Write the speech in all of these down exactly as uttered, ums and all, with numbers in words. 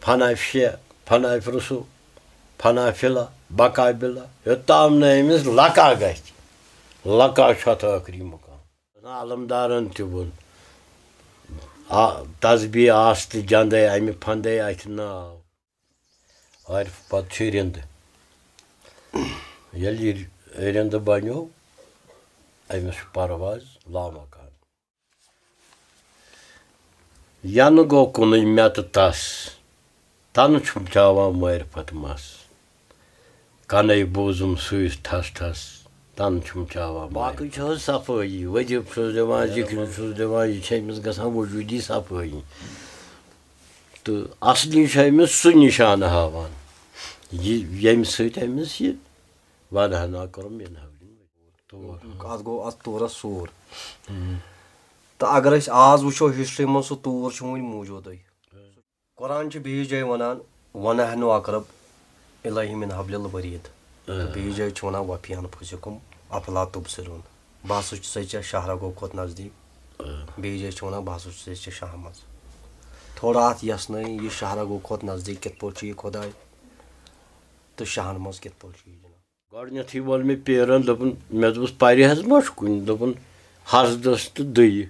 فنا فیہ، فنا فرسو، فنا فلا، بقا بلا، یوٚتام نہٕ أمِس لقا گژھِ۔ لقا چھُ اَتھ ٲخری مُقام۔ علمدارن تہِ ووٚن، آ، تسبیح آستہٕ جندے اَمہِ پھندے اَتھِ ناو۔ عارف پتہٕ چھُ رِندٕ۔ ییٚلہِ یہِ رِندٕ بنیو، أمِس چھُ پرواز لامکان۔ ینہٕ گوٚو کُنُے مےٚ تہٕ تس، تنہٕ چھُم چاوان معرفت مس۔ کنے بوٗزُم سُے ٹھس ٹھس، تنہٕ چھُم چاوان معرفت۔ باقٕے چھِ حظ صفٲیی، وظیٖفہٕ چھُس دِوان، ذِکرِ چھُس دِوان، یہِ چھِ أمِس گژھان وجوٗدی صفٲیی۔ تہٕ اصلی چھُ أمِس سُہ نِشانہٕ ہاوان، یہِ، ییٚمہِ سۭتۍ أمِس یہِ ونہنا کوٚرُم مِنہٕ حولِن۔ تور۔ اتھ گوٚو اتھ تورس سوٗر۔ تہٕ اگر أسۍ آز وٕچھو ہسٹری منٛز، سُہ تور چھُ وُنہِ موٗجوٗدٕے۔ قرآن چھُ بیٚیِس جایہِ ونان، "ونحن اقرب الیہ من حبل الورید۔" تہٕ بیٚیِس جایہِ چھُ ونان، "وفی انفسکم افلا تبصرون۔" بہٕ ہسا چھُسے ژےٚ شاہ رگو کھۄتہٕ نزدیٖک۔ بیٚیِس جایہِ چھُ ونان، "بہٕ ہسا چھُسے ژےٚ شاہ منٛز۔" تھوڑا اتھ یژھ نٲیِن، یہِ شاہ رگو کھۄتہٕ نزدیٖک کِتھ پٲٹھۍ چھُ یہِ خۄداے تہٕ شاہن منٛز کِتھ پٲٹھۍ چھُ یہِ جناب؟ گۄڈٕنیتھٕے ووٚن مےٚ پیرن، دوٚپُن، مےٚ دوٚپُس، "پرِ حظ ما چھُ کُنہِ؟" دوٚپُن، "حسدس تہٕ دٕیہِ۔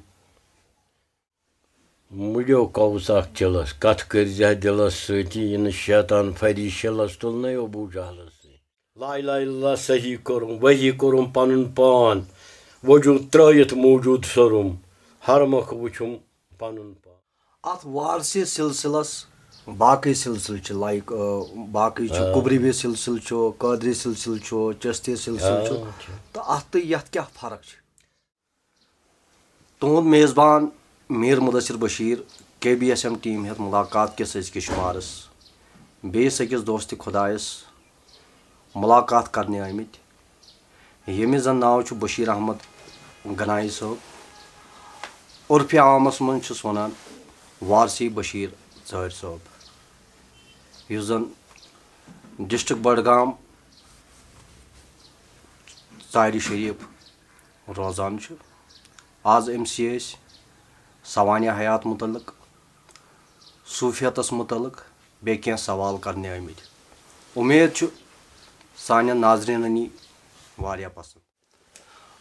مُڑیو کوُس اکھ چِلس، کتھ کٔرۍ زِ دِلس سۭتی، یِنہٕ شیطان فریشلس تُلنَے ابو جہلس سۭتۍ۔ لا الہ الا اللہ صحیح کوٚرُم، وحی کوٚرُم پنُن پان، وجود ترٲیِتھ موجود سوٚرُم، ہر مۄکھٕ وُچھُم پنُن پان۔" اتھ وارثی سلسلس باقٕے سلسلہٕ چھِ، لایک، ٲ، باقٕے چھُ آ۔ قبرِوی سلسلہٕ چھُ، قادری سلسلہٕ چھُ، چشتی سلسلہٕ چھُ۔ آ، چھُ۔ تہٕ اتھ تہٕ یتھ کیٛاہ فرق چھِ؟ تُہُنٛد میزبان میر مدثر بشیر، کے بی ایس ایم ٹیم ہیتھ ملاقات کِس أزکِس شمارس بیٚیِس أکِس دوست خۄدایس ملاقات کرنہِ آمٕتۍ، ییٚمِس زن ناو چھُ بشیر احمد گنایی صٲب۔ عرفِ عامس منٛز چھِس ونان وارثی بشیر ژٲرۍ صٲب، یُس زن ڈسٹرکٹ بڈگام ژارِ شریف روزان چھُ۔ آز أمۍ سی أسۍ سوانح حیات متعلق، صوفیتس متعلق بیٚیہِ کینٛہہ سوال کرنہِ آمٕتۍ۔ اُمید چھُ سانٮ۪ن ناظریٖنن یی واریاہ پسند۔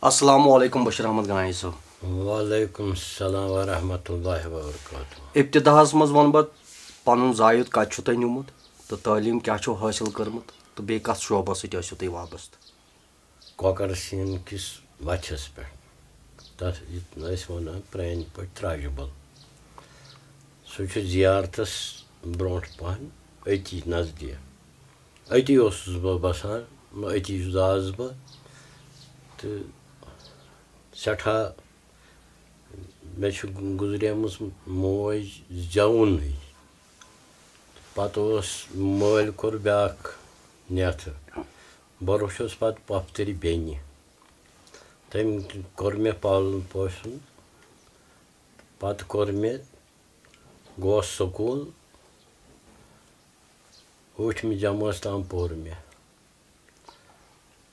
السلام علیکم بشیر احمد گنایی صٲب۔ وعلیکم السلام ورحمۃ اللہ وبرکاتہ۔ ابتداہس منٛز ونہٕ بہٕ پنُن زایُد کتہِ چھُ تۄہہِ نیوٗمُت تہٕ تعلیٖم کیٛاہ چھو حٲصِل کٔرمٕژ تہٕ بیٚیہِ کتھ شعبس سۭتۍ ٲسِو تُہۍ وابستہٕ؟ کۄکر سیٖن کِس وَژھٮ۪س پٮ۪ٹھ۔ تَتھ یہِ ٲسۍ وَنان پرٛانہِ پٲٹھۍ تراجہِ بل۔ سُہ چھُ زیارتَس برونٛٹھ پَہَن، أتی نزدیٖک۔ أتی اوسُس بہٕ بَسان، أتی زاس بہٕ۔ تہٕ سٮ۪ٹھاہ، مےٚ چھِ گُزریمٕژ موج زٮ۪وُنٕے۔ پَتہٕ اوس مٲلۍ کوٚر بیٛاکھ نیتھٕ۔ بہٕ روٚچھُس پَتہٕ پۄپھتٕرِ بیٚنہِ۔ تٔمۍ کوٚر مےٚ پالُن پوشُن۔ پَتہٕ کوٚر مےٚ، گوس سکوٗل، ٲٹھمہِ جمٲژ تام پوٚر مےٚ۔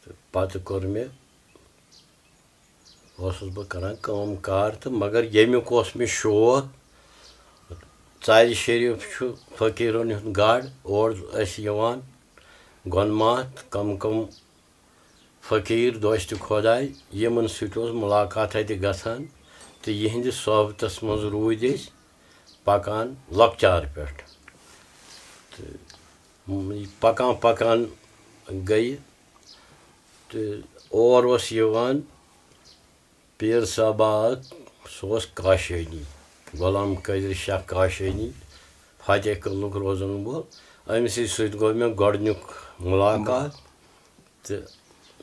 تہٕ پَتہٕ کوٚر مےٚ، اوسُس بہٕ کران کٲم کار تہٕ مگر ییٚمیُک اوس مےٚ شوق، ژارِ شریٖف چھُ فقیٖرَن ہُنٛد گڑھ، اور ٲسۍ یِوان گۄنماتھ کم کم فقیٖر دوستِ خۄداے، یِمَن سۭتۍ اوس مُلاقات اَتہِ گژھان تہٕ یِہِنٛدِس صحبتَس منٛز روٗدۍ أسۍ پَکان لۄکچار پٮ۪ٹھ۔ تہٕ پَکان پَکان گٔیہِ تہٕ اور اوس یِوان پیٖر صٲبا اَکھ، سُہ اوس کاشٲنی، غلام قٲدر شاہ کاشٲنی، فاتح قلعُک روزَن وول۔ أمۍ سٕے سۭتۍ گوٚو مےٚ گۄڈٕنیُک مُلاقات۔ تہٕ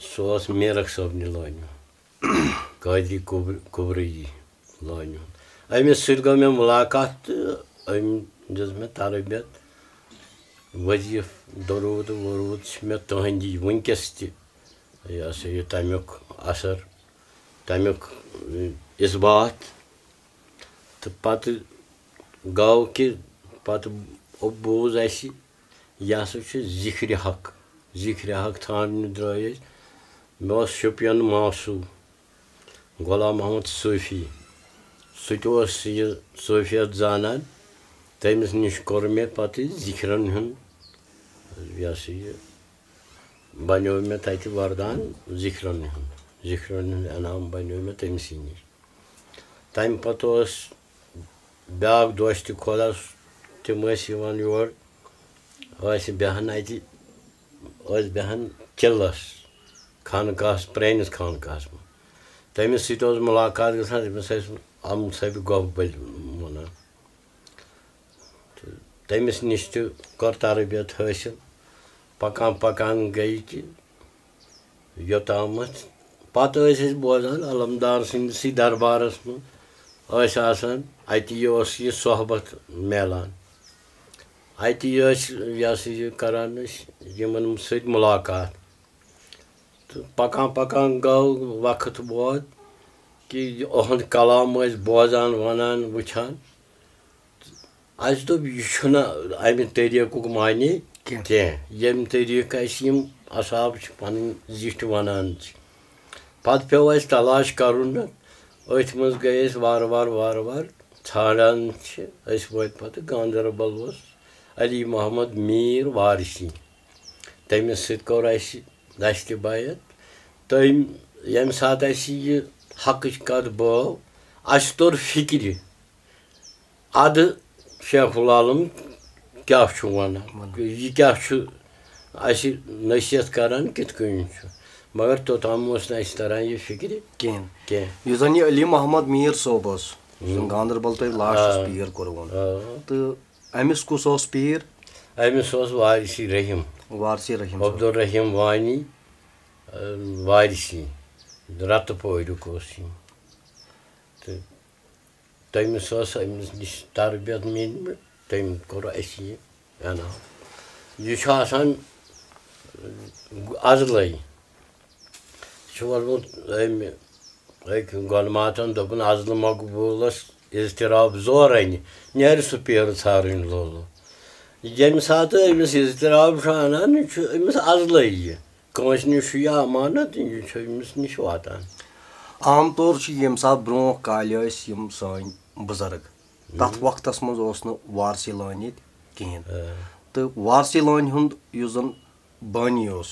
سُہ اوس میٖرک صٲبنہِ لٲنہِ ہُنٛد، قٲدری کُبر-، کُبرٲیی لٲنہِ ہُنٛد۔ أمِس سۭتۍ گوٚو مےٚ مُلاقات تہٕ أمۍ دِژ مےٚ تربیت۔ وظیٖفہٕ، دروٗد وروٗد چھِ مےٚ تُہٕنٛدی وٕنکیٚس تہِ، یہِ ہسا یہِ تَمیُک اثر، تَمیُک، اِ، اثبات۔ تہٕ پَتہٕ گوٚو کہِ پَتہٕ بوٗز اَسہِ، یہِ ہسا چھُ ذِکرِ حق، ذِکرِ حق ژھانٛڈنہِ درٛاے أسۍ۔ مےٚ اوس شُپین ماسوٗ، غلام محمد صوٗفی، سُہ تہِ اوس یہِ صوٗفیت زانان۔ تٔمِس نِش کوٚر مےٚ پَتہٕ ذِکرَن ہُنٛد، یہِ ہسا یہِ، بَنیو مےٚ تَتہِ وَردان ذِکرَن ہُنٛد، ذِکرَن ہُنٛد انعام بَنیو مےٚ تٔمۍ سٕے نِش۔ تَمہِ پَتہٕ اوس بیٛاکھ دوستِ خۄدا، تِم ٲسۍ یِوان یور، ٲسۍ بیٚہان اَتہِ، ٲسۍ بیٚہان چِلَس خانقاہَس، پرٛٲنِس خانقاہَس منٛز۔ تٔمِس سۭتۍ اوس مُلاقات گژھان، تٔمِس ٲسۍ اَمہٕ صٲبہِ گۄپھٕ بٔلۍ وَنان۔ تہٕ تٔمِس نِش تہِ کٔر تربیت حٲصِل۔ پَکان پَکان گٔے کہِ یوٚتامَتھ پَتہٕ ٲسۍ أسۍ بوزان علمدار سٕنٛدسٕے دربارَس منٛز ٲسۍ آسان، اَتی اوس یہِ صحبت میلان۔ اَتی ٲسۍ، یہِ ہسا یہِ، کران أسۍ یِمَن سۭتۍ مُلاقات۔ تہٕ پَکان پَکان گوٚو وقت ووت کہِ یِہُنٛد کلام ٲسۍ بوزان، وَنان، وٕچھان۔ اَسہِ دوٚپ، یہِ چھُنہٕ اَمہِ طریٖقُک معنی کینٛہہ۔ کینٛہہ۔ ییٚمہِ طریٖقہٕ اَسہِ یِم اصحاب چھِ پَنٕنۍ زِٹھۍ وَنان چھِ۔ پَتہٕ پیوٚو اَسہِ تلاش کَرُن نہٕ۔ أتھۍ منٛز گٔے أسۍ وارٕ وارٕ، وارٕ وارٕ ژھانٛڈان چھِ۔ أسۍ وٲتۍ پَتہٕ گاندَربَل، اوس علی محمد میٖر وارثی۔ تٔمِس سۭتۍ کوٚر اَسہِ دَستہِ بیعت۔ تٔمۍ، ییٚمہِ ساتہٕ اَسہِ یہِ حقٕچ کَتھ بٲو، اَسہِ توٚر فِکرِ، اَدٕ شیخ العالم کیٛاہ چھُ وَنان؟ وَنان۔ یہِ کیٛاہ چھُ اَسہِ نصیحت کَران، کِتھ کٔنۍ چھُ؟ مگر توٚتام اوس نہٕ اَسہِ تَران یہِ فِکرِ کِہیٖنۍ۔ کینٛہہ۔ یُس زَن یہِ علی محمد میٖر صٲب اوس، یُس زَن ہُم۔ گاندَربَل تۄہہِ لاسٹَس آ۔ پیٖر کوٚروُن۔ آ۔ تہٕ أمِس کُس اوس پیٖر؟ أمِس اوس وارثی رحیم۔ وارثی رحیم صٲب۔ عبدالرحیم وانی، آ، وارثی، رَتہٕ پوریُک اوس یہِ۔ تہٕ تٔمِس ٲس أمِس نِش تربیت میٖنمٕژ، تٔمۍ کوٚر اَسہِ یہِ انعام۔ یہِ چھُ آسان اَزلَے۔ یہِ چھُ ووٚنمُت أمۍ أکۍ گۄلماتَن، دوٚپُن، "اَزلہٕ مقبوٗلَس اضطراب زورَنہِ، نیرِ سُہ پیرٕ ژھارٕنۍ لولہٕ۔" ییٚمہِ ساتہٕ أمِس اضطراب چھُ اَنان، یہِ چھُ أمِس اَزلَے یہِ۔ کٲنٛسہِ نِش چھُ یہِ امانت، یہِ چھُ أمِس نِش واتان۔ عام طور چھُ ییٚمہِ ساتہٕ برونٛہہ کالہِ ٲسۍ یِم سٲنۍ بُزرگ، تَتھ ہُم۔ وقتَس منٛز اوس نہٕ وارثی لٲنۍ ییٚتہِ کِہیٖنۍ۔ آ۔ تہٕ وارثی لٲنۍ ہُنٛد یُس زَن بٲنی اوس،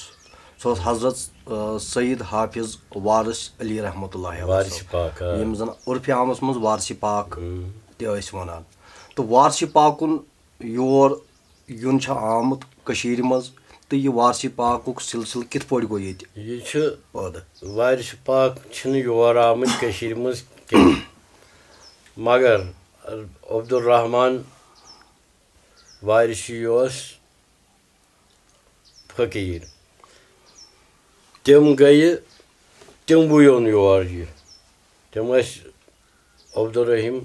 سُہ اوس حضرت، آ، سید حافظ وارث علی رحمتہ اللہ علیہ وارث صٲب، پاک، آ۔ یِم زَن عرفِ عامَس منٛز وارثی پاک ہُم۔ تہِ ٲسۍ وَنان۔ تہٕ وارثی پاکُن یور یُن چھُ آمُت کٔشیٖرِ منٛز، تہٕ یہِ وارثی پاکُک سلسلہٕ کِتھ پٲٹھۍ گوٚو ییٚتہِ یہِ چھُ پٲدٕ؟ وارث پاک چھِنہٕ یور آمٕتۍ کٔشیٖرِ منٛز کینٛہہ، مگر عبدالرحمان وارثی اوس فقیٖر۔ تِم گٔیہِ، تِموٕے اوٚن یور یہِ۔ تِم ٲسۍ عبدالرحیم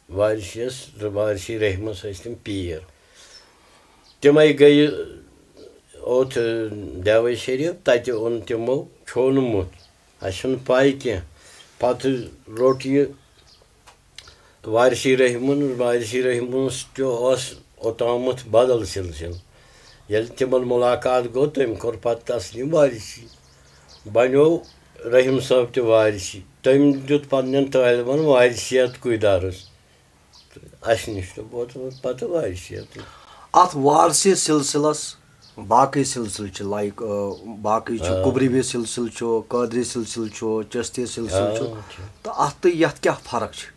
وارثیَس تہٕ وارثی رحیمَس ٲسۍ تِم پیٖر۔ تِمَے گٔیہِ اوٚتھ دیوے شریٖف، تَتہِ اوٚن تِمو چھوٚنمُت۔ اَسہِ چھُنہٕ پَے کینٛہہ۔ پَتہٕ روٚٹ یہِ وارثی رحیمَن، وارثی رحیمَس تہِ اوس اوٚتامَتھ بدل سلسلہٕ۔ ییٚلہِ تِمَن مُلاقات گوٚو، تٔمۍ کوٚر پَتہٕ تسلیٖم وارثی۔ بنیو رحیم صٲب تہِ وارثی۔ تٔمۍ دیُت پننٮ۪ن طٲلبن وارثیتکُے درس۔ تہٕ اسہِ نِش تہِ ووت پتہٕ وارثیت۔ اتھ وارثی سلسلس باقٕے سلسلہٕ چھِ، لایک، آ، باقٕے چھُ آ۔ قبربی سلسلہٕ چھُ، قادری سلسلہٕ چھُ، چشتی سلسلہٕ چھُ۔ آ، چھُ۔ تہٕ اتھ تہٕ یتھ کیٛاہ فرق چھِ؟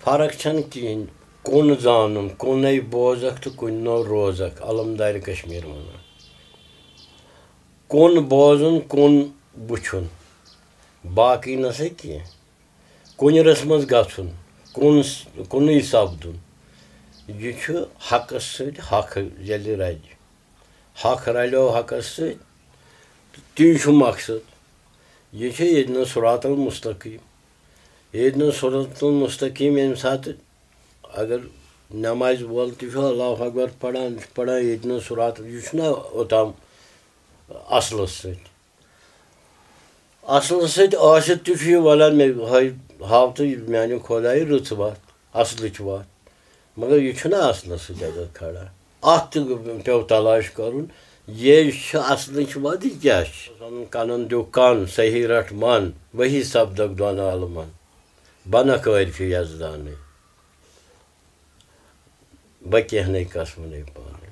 فرق چھنہٕ کِہیٖنۍ۔ کُن زانُن، کُنے بوزکھ تہٕ کُنہِ نو روزکھ، علمدارِ کشمیر ونان۔ کُن بوزُن، کُن وٕچھُن، باقٕے نہ سا کینٛہہ۔ کُنہِ رَژھِ منٛز گژھُن، کُن، کُنُے سَپدُن۔ یہِ چھُ حقَس سۭتۍ حق ییٚلہِ رَلہِ۔ حق رَلیو حقَس سۭتۍ، تہٕ تی چھُ مقصد۔ یہِ چھُ اہدنا الصراط المستقیم۔ اہدنا الصراط المستقیم ییٚمہِ ساتہٕ اگر نمازِ وول تہِ چھُ اللہ اکبر پران، یہِ چھُ پران اہدنا الصراط، یہِ چھُنہ اوٚتام اصلس سۭتۍ۔ اصلس سۭتۍ ٲسِتھ تہِ چھُ یہِ ولان، مےٚ ہٲے، ہاو تہٕ میانہِ خۄدایہِ رٕژ وتھ، اصلٕچ وتھ۔ مگر یہِ چھُنہ اصلس سۭتۍ اگر کھڑا۔ اتھ تہِ پیوٚو تلاش کرُن، یہِ چھِ اصلٕچ وتھ، یہِ کیٛاہ چھِ؟ زن کنن دیُو کن، صحیح رٹھ من، وہی سپدکھ دۄن عالمن، بنکھ عٲرفِ یزدانٕے۔ بہٕ کینٛہہ نَے قسمہٕ نَے پانَے۔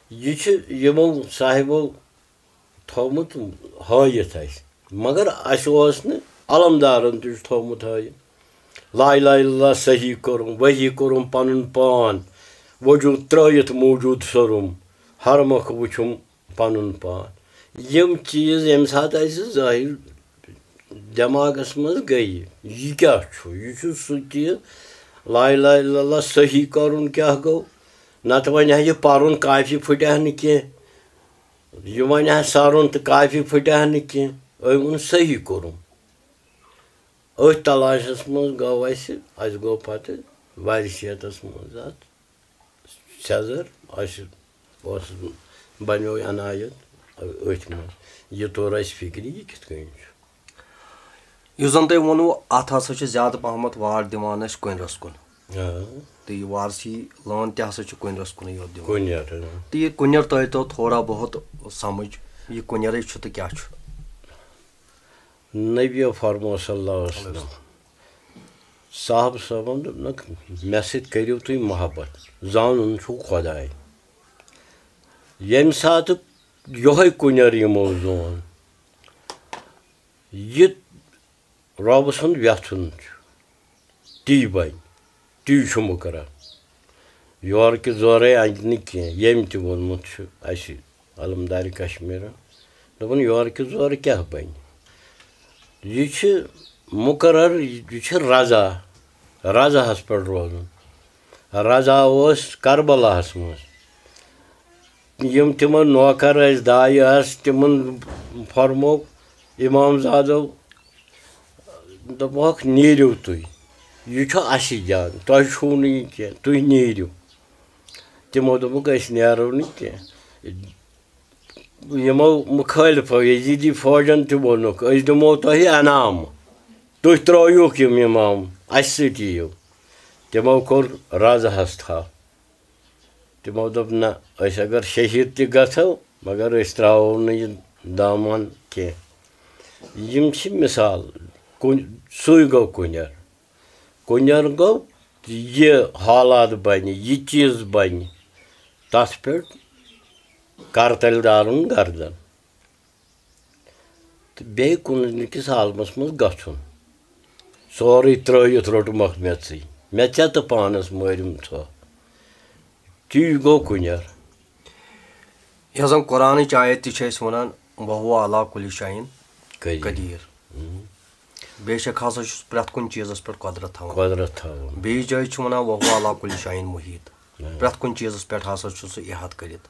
یہِ چھُ یِمو صاحبو تھوٚومُت ہٲیِتھ اَسہِ، مگر اَسہِ اوس نہٕ، علمدارَن تہِ چھُ تھوٚومُت ہٲیِتھ۔ لا اله الا اللہ صحیح کوٚرُم، وحی کوٚرُم پَنُن پان، وجوٗد ترٛٲیِتھ موٗجوٗد سوٚرُم، ہر مۄکھٕ وٕچھُم پَنُن پان۔ یِم چیٖز ییٚمہِ ساتہٕ اَسہِ ظٲہِر دٮ۪ماغَس منٛز گٔیہِ، یہِ کیٛاہ چھُ؟ یہِ چھُ سُہ چیٖز، لا اله الا اللہ صحیح کَرُن کیٛاہ گوٚو؟ نَتہٕ وۄنۍ ہا یہِ پَرُن کافی پھٕٹہِ ہا نہٕ کینٛہہ، یہِ وۄنۍ ہا سَرُن تہٕ کافی پھٕٹہِ ہا نہٕ کینٛہہ، أمۍ ووٚن صحیح کوٚرُم۔ أتھۍ تلاشس منٛز گوٚو اَسہِ، اَسہِ گوٚو پتہٕ وارِ شیٹس منٛز اَتھ سیٚزر، اَسہِ اوس، بنیو عنایت أتھۍ منٛز۔ یہِ توٚر اَسہِ فِکرِ، یہِ کِتھ کٔنۍ چھُ۔ یُس زن تۄہہِ ووٚنوُ، اتھ ہسا چھِ زیادٕ پہمتھ وار دِوان أسۍ کُنرس کُن۔ آ۔ تہٕ یہِ وارسی لٲن تہِ ہسا چھِ کُنرس کُنُے یوت دِوان۔ کُنیر، آ۔ تہٕ یہِ کُنیر تٲیتو تھوڑا بہت سمجھ، یہِ کُنیرٕے چھُ تہٕ کیٛاہ چھُ؟ نبی فرمو صلی اللہ علیہ وسلم۔ صاحب صٲبن دوٚپنکھ، مےٚ سۭتۍ کٔرِو تُہۍ محبت، زانُن چھُو خۄداے۔ ییٚمہِ ساتہٕ یِہوٚے کُنٮ۪ر یِمو زون، یہِ رۄبہٕ سُنٛد وٮ۪ژھُن چھُ، تی بنہِ، تی چھُ مُقرر۔ یورٕ کہِ زورے اَنہِ نہٕ کینٛہہ، ییٚمۍ تہِ ووٚنمُت چھُ اَسہِ علمدارِ کشمیٖرن، دوٚپُن، یورٕ کہِ زورٕ کیٛاہ بنہِ؟ یہِ چھِ مُقرر، یہِ چھِ رضا، رضاہَس پٮ۪ٹھ روزُن۔ رضا اوس کربلاہَس منٛز۔ یِم تِمن نوکر ٲسۍ، دایہِ آسہٕ، تِمن فرموو اِمام زادو، دوٚپہوکھ، "نیٖرِو تُہۍ، یہِ چھُ اَسہِ جان، تۄہہِ چھُو نہٕ یہِ کینٛہہ، تُہۍ نیٖرِو۔" تِمو دوٚپُکھ، "أسۍ نیرو نہٕ کینٛہہ۔" یِمو مُخٲلفو یزیدی فوجن تہِ ووٚنُکھ، "أسۍ دِمو تۄہہِ انعام، تُہۍ ترٲیوکھ یِم اِمام، اَسہِ سۭتۍ یِیِو۔" تِمو کوٚر رضاہَس تھپھ۔ تِمو دوٚپ، "نہ، أسۍ اگر شہیٖد تہِ گژھو، مگر أسۍ ترٛاوو نہٕ یہِ دامن کینٛہہ۔" یِم چھِ مثال، کُنہِ، سُے گوٚو کُنٮ۪ر۔ کُنٮ۪ر گوٚو، یہِ حالات بنہِ، یہِ چیٖز بنہِ، تَتھ پٮ۪ٹھ کرتَلہِ دارُن گردن۔ تہٕ بیٚیہِ کُنہِ کِس عالمس منٛز گژھُن، سورُے ترٲوِتھ روٚٹمکھ مےٚ ژٕے، مےٚ ژےٚ تہٕ پانس مٲرِم ژھۄ۔ تی گوٚو کُنٮ۪ر۔ یۄس زن قرآنٕچ آیت تہِ چھِ اَسہِ وَنان، "وَهُوَ عَلَى كُلِّ شَيْءٍ قدیٖر۔" قدیٖر۔ ہُم۔ بے شک ہسا چھُس پرٛٮ۪تھ کُنہِ چیٖزس پٮ۪ٹھ قۄدرت تھاوان۔ قۄدرت تھاوان۔ بیٚیِس جایہِ چھُ وَنان، "وَهُوَ عَلَى كُلِّ شَيْءٍ مُحیٖط۔" ہُم۔ پرٛٮ۪تھ کُنہِ چیٖزس پٮ۪ٹھ ہسا چھُ سُہ احاطہٕ کٔرِتھ۔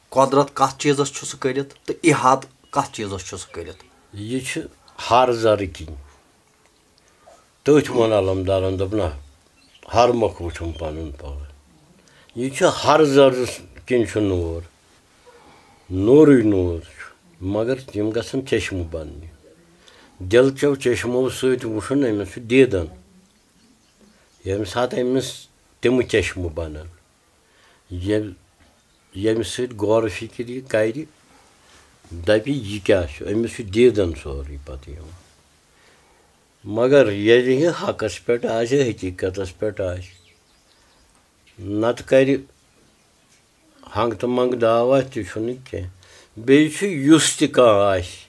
قۄدرت کتھ چیٖزس چھُ سُہ کٔرِتھ تہٕ احاطہٕ کتھ چیٖزس چھُ سُہ کٔرِتھ؟ یہِ چھُ ہر ذرٕ کِنۍ۔ تٔتھۍ ووٚن علمدارن، دوٚپ، "نہ، ہر مۄکھ وٕچھُم پنُن پان۔ یہِ چھُ ہر ذرٕ کِنۍ چھُ نوٗر، نوٗرٕے نوٗر چھُ، مگر یِم گژھن چشمہٕ بننہِ۔ دِل چیو چشمو سۭتۍ وٕچھُن أمِس چھُ دیٖدن، ییٚمہِ ساتہٕ أمِس تِمہٕ چشمہٕ بنن۔" ییٚلہِ، ییٚمہِ سۭتۍ غور و فِکر یہِ کَرِ، دَپہِ، "یہِ کیٛاہ چھُ؟" أمِس چھُ دیٖدَن سورُے پَتہٕ یِوان۔ مگر ییٚلہِ یہِ حقَس پٮ۪ٹھ آسہِ، حقیٖقتَس پٮ۪ٹھ آسہِ، نَتہٕ کَرِ ہنٛگ تہٕ منٛگ دعویٰ، تہِ چھُنہٕ کینٛہہ۔ بیٚیہِ چھُ یُس تہِ کانٛہہ آسہِ،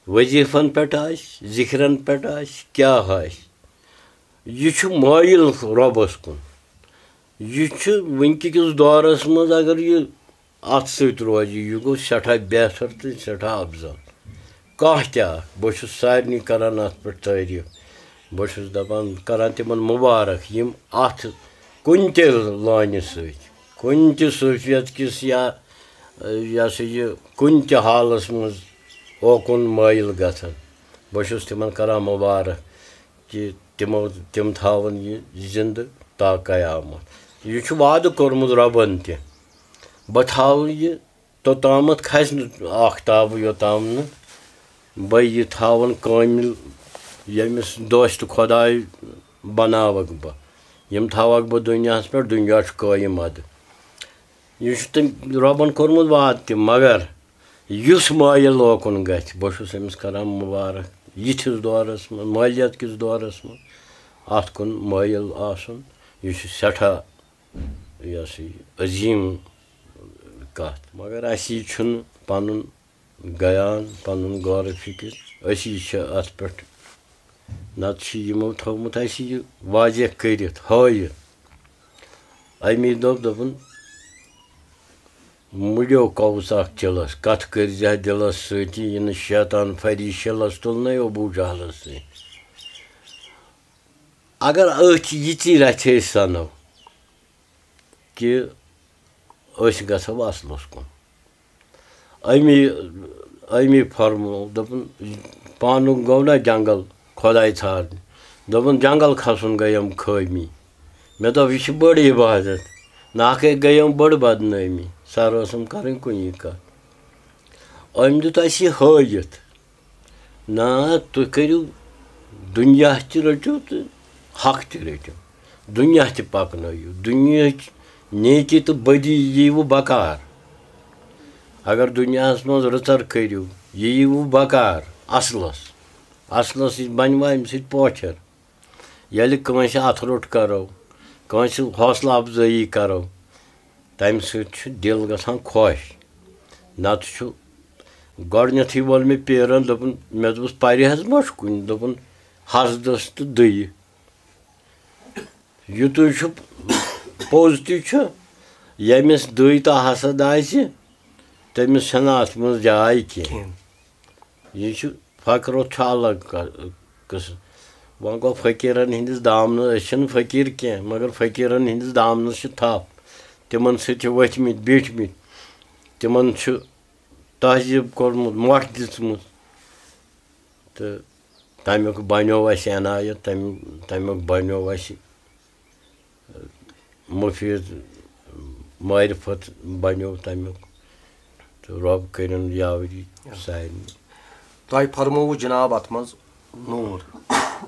وظیفن پٮ۪ٹھ آسہِ، ذِکرن پٮ۪ٹھ آسہِ، کیٛاہ آسہِ، یہِ چھُ مٲیِل رۄبَس کُن۔ یہِ چھُ وٕنکہِ کِس دورس منٛز، اگر یہِ اَتھ سۭتۍ روزِ، یہِ گوٚو سٮ۪ٹھاہ بہتر تہٕ سٮ۪ٹھاہ افضل۔ کانٛہہ تہِ اکھ، بہٕ چھُس سارنٕے کران اَتھ پٮ۪ٹھ تعریٖف۔ بہٕ چھُس دَپان، کران تِمن مُبارک، یِم اَتھ کُنہِ تہِ لٲنہِ سۭتۍ، کُنہِ تہِ صوٗفیت کِس یا، یہِ ہسا یہِ، کُنہِ تہِ حالس منٛز اوکُن مٲیِل گژھن۔ بہٕ چھُس تِمن کران مُبارک کہِ تِمو، تِم تھاوَن یہِ زِندٕ تا قیامت۔ یہِ چھُ وعدٕ کوٚرمُت رۄبَن تہِ، بہٕ تھاوٕ یہِ توٚتامَتھ کھسہِ نہٕ آختاب یوٚتام نہٕ بہٕ یہِ تھاوَن کٲمِل، ییٚمِس دوست خۄداے بناوَکھ بہٕ۔ یِم تھاوَکھ بہٕ دُنیاہَس پٮ۪ٹھ، دُنیا چھُ قٲیِم اَدٕ۔ یہِ چھُ تٔمۍ رۄبَن کوٚرمُت وعدٕ تہِ، مگر یُس مٲیِل اوکُن گژھِ، بہٕ چھُس أمِس کران مُبارک۔ یِتھِس دورس منٛز، مٲلیت کِس دورس منٛز اَتھ کُن مٲیِل آسُن، یہِ چھُ سٮ۪ٹھاہ یہِ ہسا یہِ عظیٖم کَتھ۔ مگر اَسی چھُنہٕ پَنُن گیان، پَنُن غور و فِکر، أسی چھِ اَتھ پٮ۪ٹھ۔ نَتہٕ چھِ یِمو تھوٚومُت اَسہِ یہِ واضح کٔرِتھ، ہٲیِتھ۔ أمی دوٚپ، دوٚپُن، مُڑیو کوژ اکھ چِلس، کتھ کٔرۍ زِ دِلس سۭتی، یہِ نہٕ شیطان فری شِلس تُلنَے ابو جہلس سۭتۍ۔ اگر أتھۍ یِژی رژھِ أسۍ سنو کہِ أسۍ گژھو اصلس کُن۔ أمی، أمی فرموو، دوٚپُن، پانُک گوٚو نا جنگل خۄداے ژھانڈنہِ۔ دوٚپُن، جنگل کھسُن گٔیم خٲمی۔ مےٚ دوٚپ، یہِ چھِ بٔڑ عبادت۔ ناکھے گٔیم بٔڑ بدنٲمی۔ سر ٲسٕم کرٕنۍ کُنی کتھ۔ أمۍ دیُت اَسہِ یہِ ہٲیِتھ۔ نہ، تُہۍ کٔرِو، دُنیا تہِ رٔٹِو تہٕ حق تہِ رٔٹِو۔ دُنیا تہِ پکنٲیِو۔ دُنیاہٕچ نیکی تہٕ بدی ییٖوٕ بکار۔ اگر دُنیاہس منٛز رٕژر کٔرِو، یہِ ییٖوٕ بکار اصلس۔ اصلس یہِ بنہِ وۄنۍ اَمہِ سۭتۍ پوچھر۔ ییٚلہِ کٲنٛسہِ اَتھٕ روٚٹ کرو، کٲنٛسہِ حوصلہٕ افزٲیی کرو، تَمہِ سۭتۍ چھُ دِل گژھان خۄش۔ نَتہٕ چھُ گۄڈٕنیٚتھٕے ووٚن مےٚ پیٖرَن، دوٚپُن، مےٚ دوٚپُس، "پَرِ حظ ما چھُ کُنہِ؟" دوٚپُن، "حسدَس تہٕ دٕیہِ۔ یُتُے چھُ، پوٚز تہِ چھُ، ییٚمِس دٕے تہٕ حسد آسہِ، تٔمِس چھَنہٕ اَتھ منٛز جاے کینٛہہ۔" کینٛہہ۔ یہِ چھُ فقرُک چھُ الگ ق-، قٕصہٕ۔ وۄنۍ گوٚو فقیٖرن ہٕنٛدِس دامنس، أسۍ چھِنہٕ فقیٖر کینٛہہ، مگر فقیٖرن ہٕنٛدِس دامنس چھِ تھپھ۔ تِمن سۭتۍ چھِ ؤتھۍ مٕتۍ، بیٖٹھۍ مٕتۍ۔ تِمن چھُ تہذیٖب کوٚرمُت، مۄٹھ دِژمٕژ۔ تہٕ تَمیُک بنیو اَسہِ عنایت، تَمہِ، تَمیُک بنیو اَسہِ مُفیٖد معرفت بنیو تَمیُک۔ تہٕ رۄب کٔرِن یاوری سارنٕے۔ تۄہہِ فرمووُ جناب اَتھ منٛز نوٗر،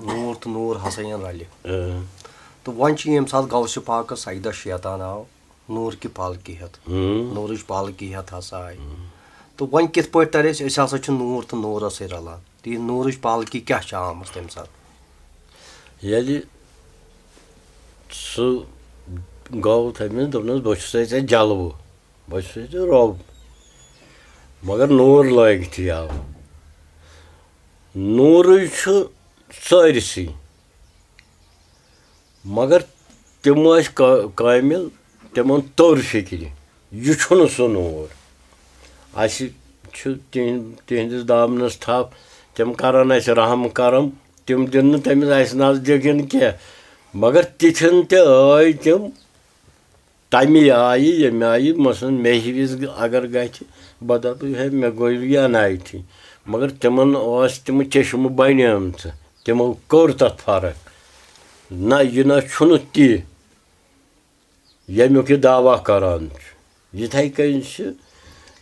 نوٗر تہٕ نوٗر ہسا یِن رلہِ۔ اۭں۔ تہٕ وۄنۍ چھِ ییٚمہِ ساتہٕ غوث پاکس اَکہِ دۄہ شیطان آو نوٗر کہِ پالکی ہٮ۪تھ، اۭں۔ نوٗرٕچ پالکی ہٮ۪تھ ہسا آیہِ۔ اۭں۔ تہٕ وۄنۍ کِتھ پٲٹھۍ تَرِ اَسہِ؟ أسۍ ہسا چھِ نوٗر تہٕ نوٗرسٕے رلان۔ تہٕ یہِ نوٗرٕچ پالکی کیٛاہ چھِ آمٕژ تَمہِ ساتہٕ؟ ییٚلہِ سُہ گوٚو تٔمِس، دوٚپنَس، "بہٕ چھُسَے ژےٚ جلوٕ، بہٕ چھُسَے ژےٚ رۄب، مگر نوٗر لٲگِتھٕے آو۔" نوٗرٕے چھُ سٲرسٕے، مگر تِم ٲسۍ کا-، کٲمِل، تِمَن توٚر فِکرِ، یہِ چھُنہٕ سُہ نوٗر۔ اَسہِ چھُ تِہِنٛد-، تِہِنٛدِس دامنَس تھپھ، تِم کَرَن اَسہِ رحم کرم، تِم دِن نہٕ تٔمِس اَسہِ نزدیٖک یِن کینٛہہ۔ مگر تِتھٮ۪ن تہِ ٲے تِم، تَمہِ آیہِ، ییٚمہِ آیہِ، مثلاً، مےٚ ہِوِس اگر گژھِ، بہٕ دَپہٕ، "ہے، مےٚ گوٚو یہِ اَنایتھی۔" مگر تِمَن ٲس تِم چشمہٕ بَنیمژٕ، تِمو کٔر تَتھ فرق۔ نہ، یہِ نہ چھُنہٕ تی، ییٚمیُک یہِ دعویٰ کران چھُ۔ یِتھَے کٔنۍ چھِ،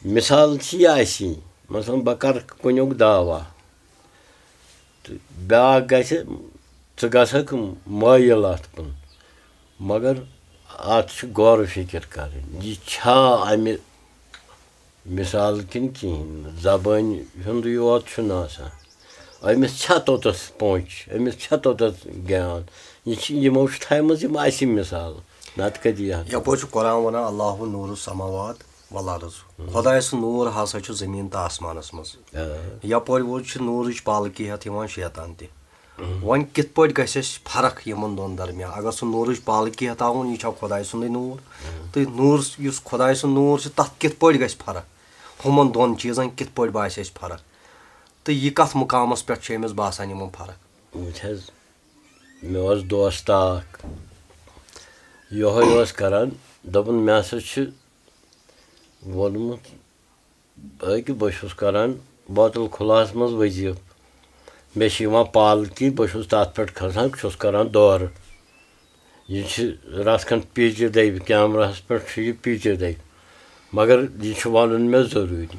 مثال چھِ یہِ اَسی، مثلاً، بہٕ کَرٕ کُنیُک دعویٰ، تہٕ بیٛاکھ گژھِ، ژٕ گژھکھ مٲیِل اَتھ کُن، مگر اَتھ چھِ غور و فِکر کَرٕنۍ، یہِ چھا اَمہِ مثال کِنہٕ کِہیٖنۍ نہٕ؟ زبٲنۍ ہُنٛدُے یوت چھُنہٕ آسان۔ أمِس چھا توٚتَس پونٛچھ، أمِس چھا توٚتَس گیان؟ یہِ چھِ، یِمو چھِ تھایمَژ یِم اَسہِ مثال، نَتہٕ کَتہِ یی ہا؟ یَپٲرۍ چھُ قرآن وَنان، "اللہ نور السماوات والارض"۔ خۄداے سُنٛد نوٗر ہسا چھُ زٔمیٖن تہٕ آسمانَس منٛز۔ آ۔ یَپٲرۍ ووت چھِ نوٗرٕچ پالکی ہٮ۪تھ یِوان شیطان تہِ۔ وۄنۍ کِتھ پٲٹھۍ گژھِ اَسہِ فرق یِمَن دۄن درمیان؟ اگر سُہ نوٗرٕچ پالکی ہٮ۪تھ آوُن، یہِ چھا خۄداے سُنٛدُے نوٗر؟ تہٕ نوٗر یُس خۄداے سُنٛد نوٗر چھُ، تَتھ کِتھ پٲٹھۍ گژھِ فرق؟ ہُمَن دۄن چیٖزَن کِتھ پٲٹھۍ باسہِ اَسہِ فرق؟ تہٕ یہِ کَتھ مُقامَس پٮ۪ٹھ چھِ أمِس باسان یِمَن فرق؟ وٕچھ حظ، مےٚ اوس دوست اَکھ، یِہوٚے اوس کَران، دوٚپُن، مےٚ ہسا چھُ ووٚنمُت، أکہِ بہٕ چھُس کران بیت الخلاہَس منٛز وظیٖفہٕ۔ مےٚ چھِ یِوان پالکی، بہٕ چھُس تَتھ پٮ۪ٹھ کھسان، چھُس کران دورٕ۔ یہِ چھِ رَژھ کھنٛڈ پیچیدَے، کیمراہَس پٮ۪ٹھ چھُ یہِ پیچیدَے، مگر یہِ چھُ وَنُن مےٚ ضروٗری۔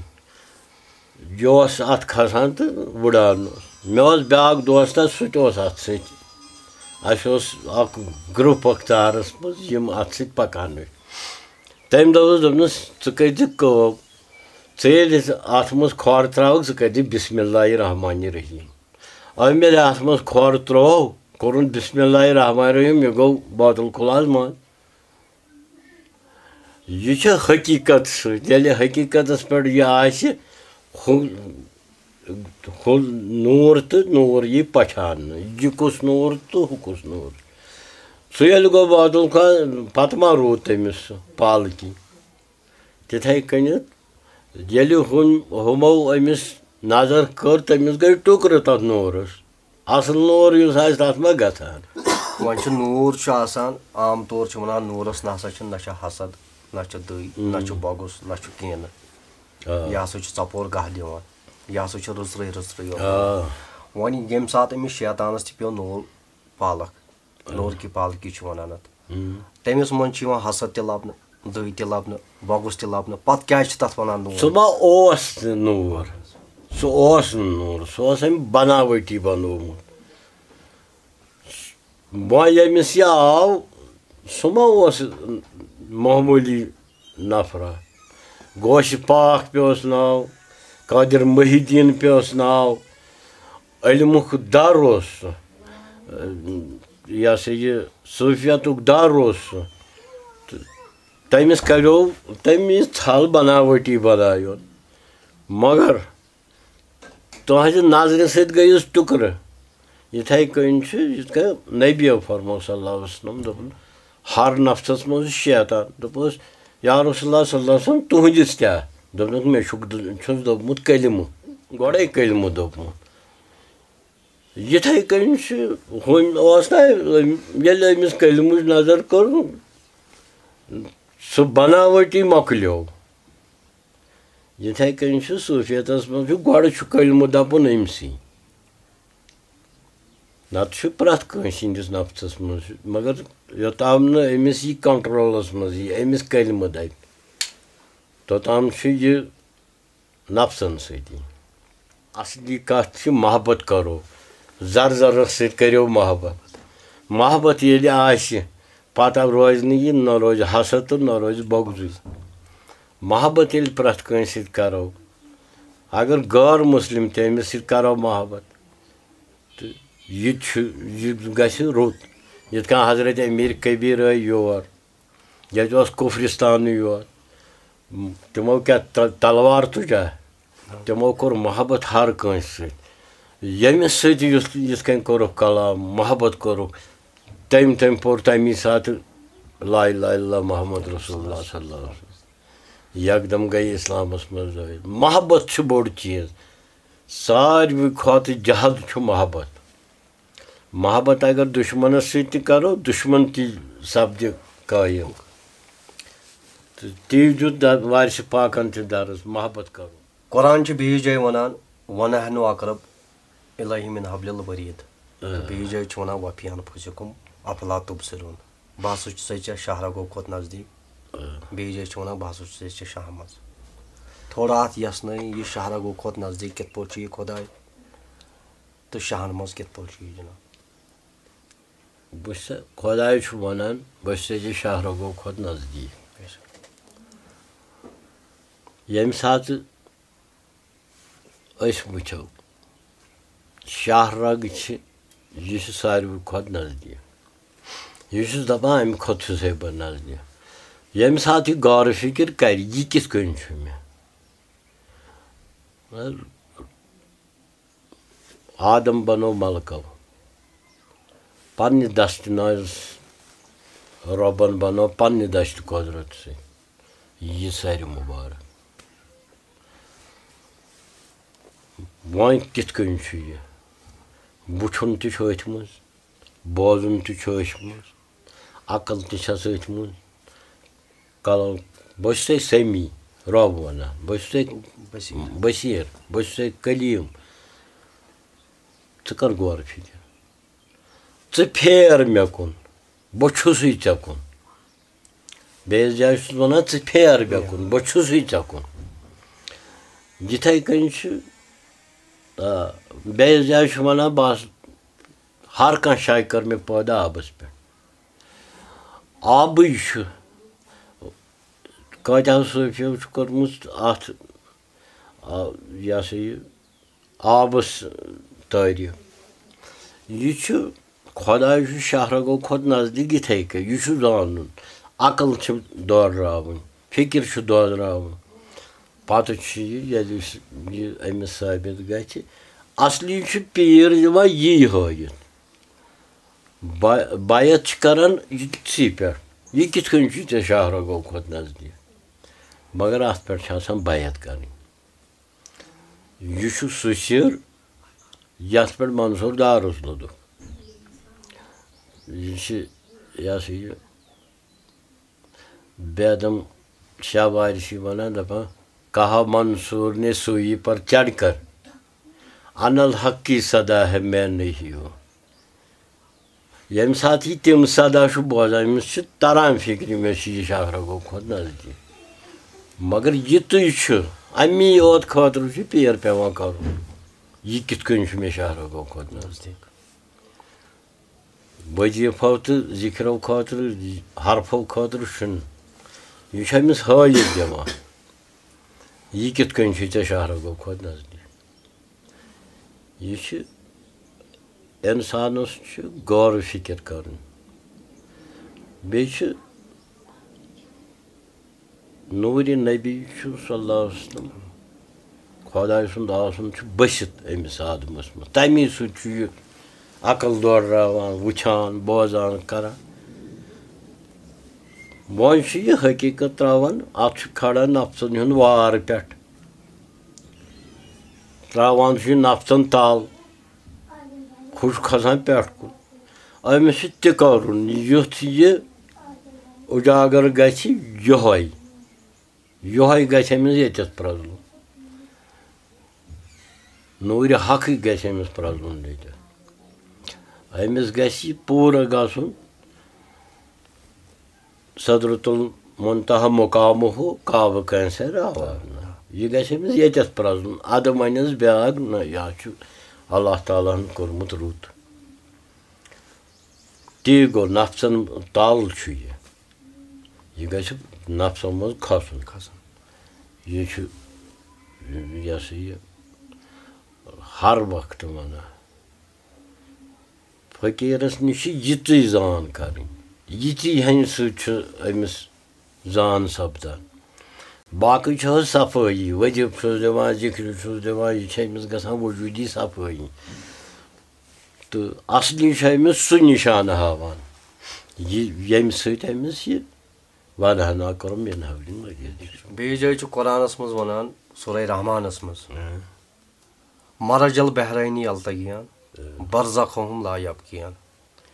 یہِ اوس اَتھ کھسان تہٕ وُڈان اوس۔ مےٚ اوس بیٛاکھ دوستا، سُہ تہِ اوس اَتھ سۭتۍ۔ اَسہِ اوس اَکھ گرُپ اَکھ تارَس منٛز، یِم اَتھ سۭتۍ پَکان ٲسۍ۔ تٔمۍ دوٚپُس، دوٚپنَس، "ژٕ کٔرۍ زِ کٲم، ژٕ ییٚلہِ اَتھ منٛز کھۄر ترٛاوَکھ، ژٕ کٔرۍ زِ بسم اللہ الرحمن الرحیم۔" أمۍ ییٚلہِ اَتھ منٛز کھۄر ترٛوو، کوٚرُن بسم اللہ الرحمن الرحیم، یہِ گوٚو بیت الخلاہَس منٛز۔ یہِ چھِ حقیٖقت سۭتۍ۔ ییٚلہِ حقیٖقتَس پٮ۪ٹھ یہِ آسہِ، ہُہ ہُہ نوٗر تہٕ نوٗر یی پہچاننہٕ، یہِ کُس نوٗر تہٕ ہُہ کُس نوٗر۔ سُہ ییٚلہِ گوٚو بادل خان، پتہٕ ما روٗد تٔمِس سُہ پالکی؟ تِتھَے کٔنٮ۪تھ ییٚلہِ ہُم ہُمو أمِس نظر کٔر، تٔمِس گٔے ٹُکرٕ تَتھ نوٗرَس۔ اَصٕل نوٗر یُس آسہِ، تَتھ ما گژھان؟ وۄنۍ چھُ نوٗر چھُ آسان، عام طور چھِ وَنان نوٗرَس نہ سا چھِ، نہ چھِ حسد، نہ چھِ دٕے، نہ چھُ بۄگُس، نہ چھُ کینٛہہ۔ آ۔ یہِ ہسا چھُ ژۄپور گاہ دِوان، یہِ ہسا چھُ رٕژرٕے رٕژرٕے یوت۔ آ۔ وۄنۍ ییٚمہِ ساتہٕ أمِس شیطانَس تہِ پیوٚو نوٗل پالک، نوٗر کی پالکی چھِ وَنان اَتھ۔ ہم۔ تٔمِس منٛز چھِ یِوان حسد تہِ لَبنہٕ، دٕے تہِ لَبنہٕ، بۄگُس تہِ لَبنہٕ۔ پَتہٕ کیٛازِ چھِ تَتھ وَنان نوٗر؟ سُہ ما اوس نوٗر؟ سُہ اوس نہٕ نوٗر، سُہ اوس أمۍ بناوٹی بنوومُت۔ وۄنۍ ییٚمِس یہِ آو، سُہ ما اوس معموٗلی نفرا؟ غوث پاک پیوس ناو، قادر محی الدین پیوس ناو، علمُک در اوس سُہ، یہِ ہسا یہِ صوٗفیتُک در اوس سُہ۔ تہٕ تٔمِس کریو، تٔمۍ یہِ ژھل بناوٹی بنایون۔ مگر تُہنٛزِ نظرِ سۭتۍ گٔیَس ٹُکرٕ۔ یِتھَے کٔنۍ چھُ، یِتھ کٔنۍ نبیو فرموو صلی اللہ علیہ وسلم، دوٚپُن، ہر نفسَس منٛز چھُ شیطان۔ دوٚپُس، یا رسول اللہ صلی اللہ علیہ وسلم، تُہنٛدِس کیٛاہ؟ دوٚپنَکھ، مےٚ چھُکھ دُ-، چھُس دوٚپمُت کلمہٕ، گۄڈَے کلمہٕ دوٚپمُت۔ یِتھَے کٔنۍ چھُ، ہُمۍ اوس نہ، ییٚلہِ أمِس کلمٕچ نظر کٔر، سُہ بناوٹی مۄکلیو۔ یِتھَے کٔنۍ چھُ صوٗفیتَس منٛز چھُ گۄڈٕ چھُ کلمہٕ دَپُن أمۍسٕے۔ نَتہٕ چھُ پرٛٮ۪تھ کٲنٛسہِ ہٕنٛدِس نفسَس منٛز، مگر یوٚتام نہٕ أمِس یہِ کنٹرولَس منٛز یی، أمِس کلمہٕ دَپہِ، توٚتام چھُ یہِ نفسَن سۭتی۔ اصلی کَتھ چھِ محبت کَرو، زَر زَرَس سۭتۍ کٔرِو محبت۔ محبت ییٚلہِ آسہِ، پَتہٕ روزِ نہٕ یہِ، نہ روزِ حسد تہٕ نہ روزِ بغضٕے۔ محبت ییٚلہِ پرٛٮ۪تھ کٲنٛسہِ سۭتۍ کَرو، اگر غٲر مسلم تہِ أمِس سۭتۍ کَرو محبت، تہٕ یہِ تہِ چھُ، یہِ گژھِ رُت۔ یِتھ کٔنۍ حضرت امیر کبیر آے یور، ییٚتہِ اوس کُفرستانٕے یوت۔ تِمو کیٛاہ ت-، تلوار تُجا؟ تِمو کوٚر محبت ہر کٲنٛسہِ سۭتۍ۔ ییٚمِس سۭتۍ یُس، یِتھ کٔنۍ کوٚرُکھ کلام، محبت کوٚرُکھ، تٔمۍ، تٔمۍ پوٚر تَمی ساتہٕ لا اله الا اللہ محمد رسول اللہ صلی اللہ علیہ وسلم۔ یکدم گٔے اسلامس منٛز دٲخل۔ محبت چھُ بوٚڑ چیٖز۔ ساروی کھۄتہٕ جہد چھُ محبت۔ محبت اگر دُشمنس سۭتۍ تہِ کرو، دُشمن تہِ سپدِ قٲیِم۔ تہٕ تی دیُت د-، وارث پاکن تہِ درس، محبت کرو۔ قرآن چھُ بیٚیِس جایہِ وَنان، "ونحن اقرب الیہ من حبل الورید"۔ تہٕ بیٚیِس جایہِ چھُ وَنان، "وفی انفسکم افلا تبصرون"۔ بہٕ ہسا چھُسے ژےٚ شاہ رگو کھۄتہٕ نزدیٖک۔ بیٚیِس جایہِ چھُ وَنان، "بہٕ ہسا چھُسے ژےٚ شاہ منٛز"۔ تھوڑا اَتھ یَژھ نٲیِو، یہِ شاہ رگو کھۄتہٕ نزدیٖک کِتھ پٲٹھۍ چھُ یہِ خۄداے؟ تہٕ شاہَن منٛز کِتھ پٲٹھۍ چھُ یہِ جِناب؟ بہٕ چھُس، خۄداے چھُ وَنان، بہٕ چھُسے ژےٚ شاہ رگو کھۄتہٕ نزدیٖک۔ ییٚمہِ ساتہٕ أسۍ وٕچھو، شاہ رگ چھِ، یہِ چھُ ساروی کھۄتہٕ نزدیٖک۔ یہِ چھُس دَپان، اَمہِ کھۄتہٕ چھُسے بہٕ نزدیٖک۔ ییٚمہِ ساتہٕ یہِ غور و فِکر کَرِ، یہِ کِتھ کٔنۍ چھُ مےٚ؟ آدم بنوو ملکو، پننہِ دستہِ ناز رۄبن بنوو پننہِ دستہِ قۄدرت سۭتۍ۔ یہِ سارِ مُبارک۔ وۄنۍ کِتھ کٔنۍ چھُ یہِ؟ وٕچھُن تہِ چھُ أتھۍ منٛز، بوزُن تہِ چھُ أتھۍ منٛز، عقل تہِ چھَس أتھۍ منٛز۔ کلام، بہٕ چھُسے سمیع، رۄب وَنان، بہٕ چھُسے بصیٖر۔ بصیٖر، بہٕ چھُسے کلیٖم۔ ژٕ کر غور فِکر، ژٕ پھیر مےٚ کُن، بہٕ چھُسٕے ژےٚ کُن۔ بیٚیِس جایہِ چھُس وَنان، "ژٕ پھیر مےٚ کُن، بہٕ چھُسٕے ژےٚ کُن۔" یِتھَے کٔنۍ چھُ، آ، بیٚیِس جایہِ چھُ وَنان، "بہٕ ہس، ہر کانٛہہ شاے کٔر مےٚ پٲدٕ آبَس پٮ۪ٹھ۔" آبٕے چھُ، کٲتیٛاہو صوٗفیو چھُ کوٚرمُت اَتھ، آ، یہِ ہسا یہِ، آبَس تعریٖف۔ یہِ چھُ، خۄداے چھُ شاہ رگو کھۄتہٕ نزدیٖک یِتھَے کٔنۍ۔ یہِ چھُ زانُن۔ عقل چھِ دورراوٕنۍ۔ فِکِر چھُ دۄدراوُن۔ پَتہٕ چھُ یہِ، ییٚلہِ أسۍ یہِ أمِس ثٲبِت گژھِ، اَصلی چھُ پیٖر یِوان یی ہٲوِتھ۔ بَ-، بیعت چھِ کَران یہِ ژی پٮ۪ٹھ، یہِ کِتھ کٔنۍ چھُ ژےٚ شاہ رگو کھۄتہٕ نزدیٖک؟ مگر اَتھ پٮ۪ٹھ چھِ آسان بیعت کَرٕنۍ۔ یہِ چھُ سُہ سِر، یَتھ پٮ۪ٹھ منصوٗر دارُالنُدوٗ۔ یہِ چھِ، یہِ ہسا یہِ، بیدم شاہ وارثی وَنان، دَپان، "کہا منصور نے سوئی پر چڑھ کر، انا الحق کی صدا ہے میں نہیں ہوں۔" ییٚمہِ ساتہٕ یہِ تِم صدا چھُ بوزان، أمِس چھِ تران فِکرِ، مےٚ چھُ یہِ شاہ رگو کھۄتہٕ نزدیٖک۔ مگر یِتُے چھُ، اَمی یوت خٲطرٕ چھُ پیر پٮ۪وان کَرُن۔ یہِ کِتھ کٔنۍ چھُ مےٚ شاہ رگو کھۄتہٕ نزدیٖک؟ وظیٖفو تہٕ ذِکرو خٲطرٕ، حرفو خٲطرٕ چھُنہٕ۔ یہِ چھُ أمِس ہٲوِتھ دِوان، یہِ کِتھ کٔنۍ چھُے ژےٚ شاہ رگو کھۄتہٕ نزدیٖک۔ یہِ چھُ، اِنسانَس چھُ غور فِکر کَرُن۔ بیٚیہِ چھُ نوٗرِ نبی چھُ صلی اللہ علیہ وسلم، خۄداے سُنٛد آسُن چھُ بٔسِتھ أمِس آدمَس منٛز۔ تَمی سۭتۍ چھُ یہِ عقل دورراوان، وٕچھان، بوزان، کران۔ وۄنۍ چھُ یہِ حقیٖقت ترٛاوان، اَتھ چھُ کھڑا نفسَن ہُنٛد وار پٮ۪ٹھ۔ ترٛاوان چھُ یہِ نفسَن تَل، ہُہ چھُ کھسان پٮ۪ٹھ کُن۔ أمِس چھُ تہِ کَرُن، یُتھ یہِ اُجاگر گژھِ یِہوٚے۔ یِہوٚے گژھِ أمِس ییٚتٮ۪تھ پرٛزلُن۔ نوٗرِ حقٕے گژھِ أمِس پرٛزلُن ییٚتٮ۪تھ۔ أمِس گژھِ یہِ پوٗرٕ گژھُن سدرۃ المنتہا مقامہ، کعبہٕ کٲنٛسہِ راوان۔ یہِ گژھِ أمِس ییٚتٮ۪تھ پرٛزُن۔ اَدٕ وَنٮ۪س بیٛاکھ، نہ، یہِ حظ چھُ اللہ تعالیٰ ہَن کوٚرمُت رُت۔ تی گوٚو، نفسن تَل چھُ یہِ۔ یہِ گژھِ نفسن منٛز کھسُن۔ کھسُن۔ یہِ چھُ، یہِ ہسا یہِ، ہر وقتہٕ وَنان۔ فقیٖرَس نِش چھِ یِژٕے زان کَرٕنۍ، یِژٕے ہَنہِ سۭتۍ چھُ أمِس زان سَپدان۔ باقٕے چھُ حظ صفٲیی، وظیٖفہٕ چھُس دِوان، ذِکرِ چھُس دِوان، یہِ چھِ أمِس گژھان وجوٗدی صفٲیی۔ تہٕ اَصلی چھُ أمِس سُہ نِشانہٕ ہاوان، یہِ، ییٚمہِ سۭتۍ أمِس یہِ وَدہنا کٔرٕم مِنہٕ حولِن مزیٖد۔ بیٚیِس جایہِ چھُ قرآنَس منٛز وَنان، سورہ رحمانَس منٛز، اۭں۔ مرج البحرین یلتقیان، اۭں۔ برزخہم لا یبقیان۔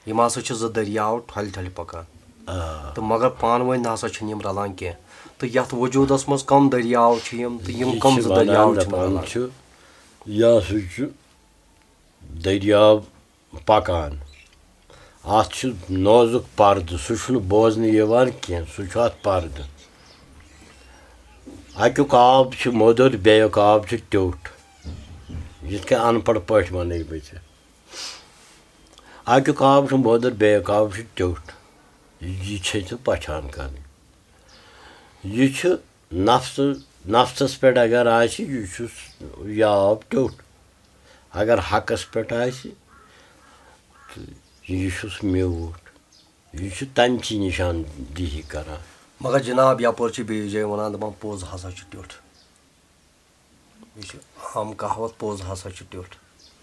یِم ہسا چھِ زٕ دٔریاو ٹھۄلہِ ٹھۄلہِ پکان۔ آ۔ تہٕ مگر پانہٕ ؤنۍ نہ ہسا چھِنہٕ یِم رلان کینٛہہ۔ تہٕ یتھ وجوٗدس منٛز کم دٔریاو چھِ یِم تہٕ یِم یہِ کم چھِ زٕ وَنان، دٔریاو چھِنہٕ دَپان رلان؟ چھُ، یہِ ہسا چھُ دٔریاو پکان۔ اَتھ چھُ نازُک پردٕ، سُہ چھُنہٕ بوزنہٕ یِوان کینٛہہ، سُہ چھُ اَتھ پردٕ۔ اَکیُک آب چھُ مٔدٕر، بیٚیُک آب چھُ ٹیوٚٹھ۔ یِتھ کٔنۍ اَن پَڑھ پٲٹھۍ وَنَے بہٕ ژےٚ۔ اَکیُک آب چھُ مٔدٕر، بیٚیُک آب چھُ ٹیوٚٹھ۔ یہِ چھے ژےٚ پہچان کَرٕنۍ۔ یہِ چھُ نفسہٕ، نفسَس پٮ۪ٹھ اگر آسہِ، یہِ چھُ یہِ آب ٹیوٚٹھ۔ اگر حقَس پٮ۪ٹھ آسہِ، تہٕ یہِ چھُس میوٗٹھ۔ یہِ چھُ تَمہِ چی نِشاندِہی کران۔ مگر جناب، یپٲرۍ چھِ بیٚیِس جایہِ وَنان، دَپان، پوٚز ہسا چھُ ٹیوٚٹھ۔ یہِ چھُ عام کہاوت، پوٚز ہسا چھُ ٹیوٚٹھ۔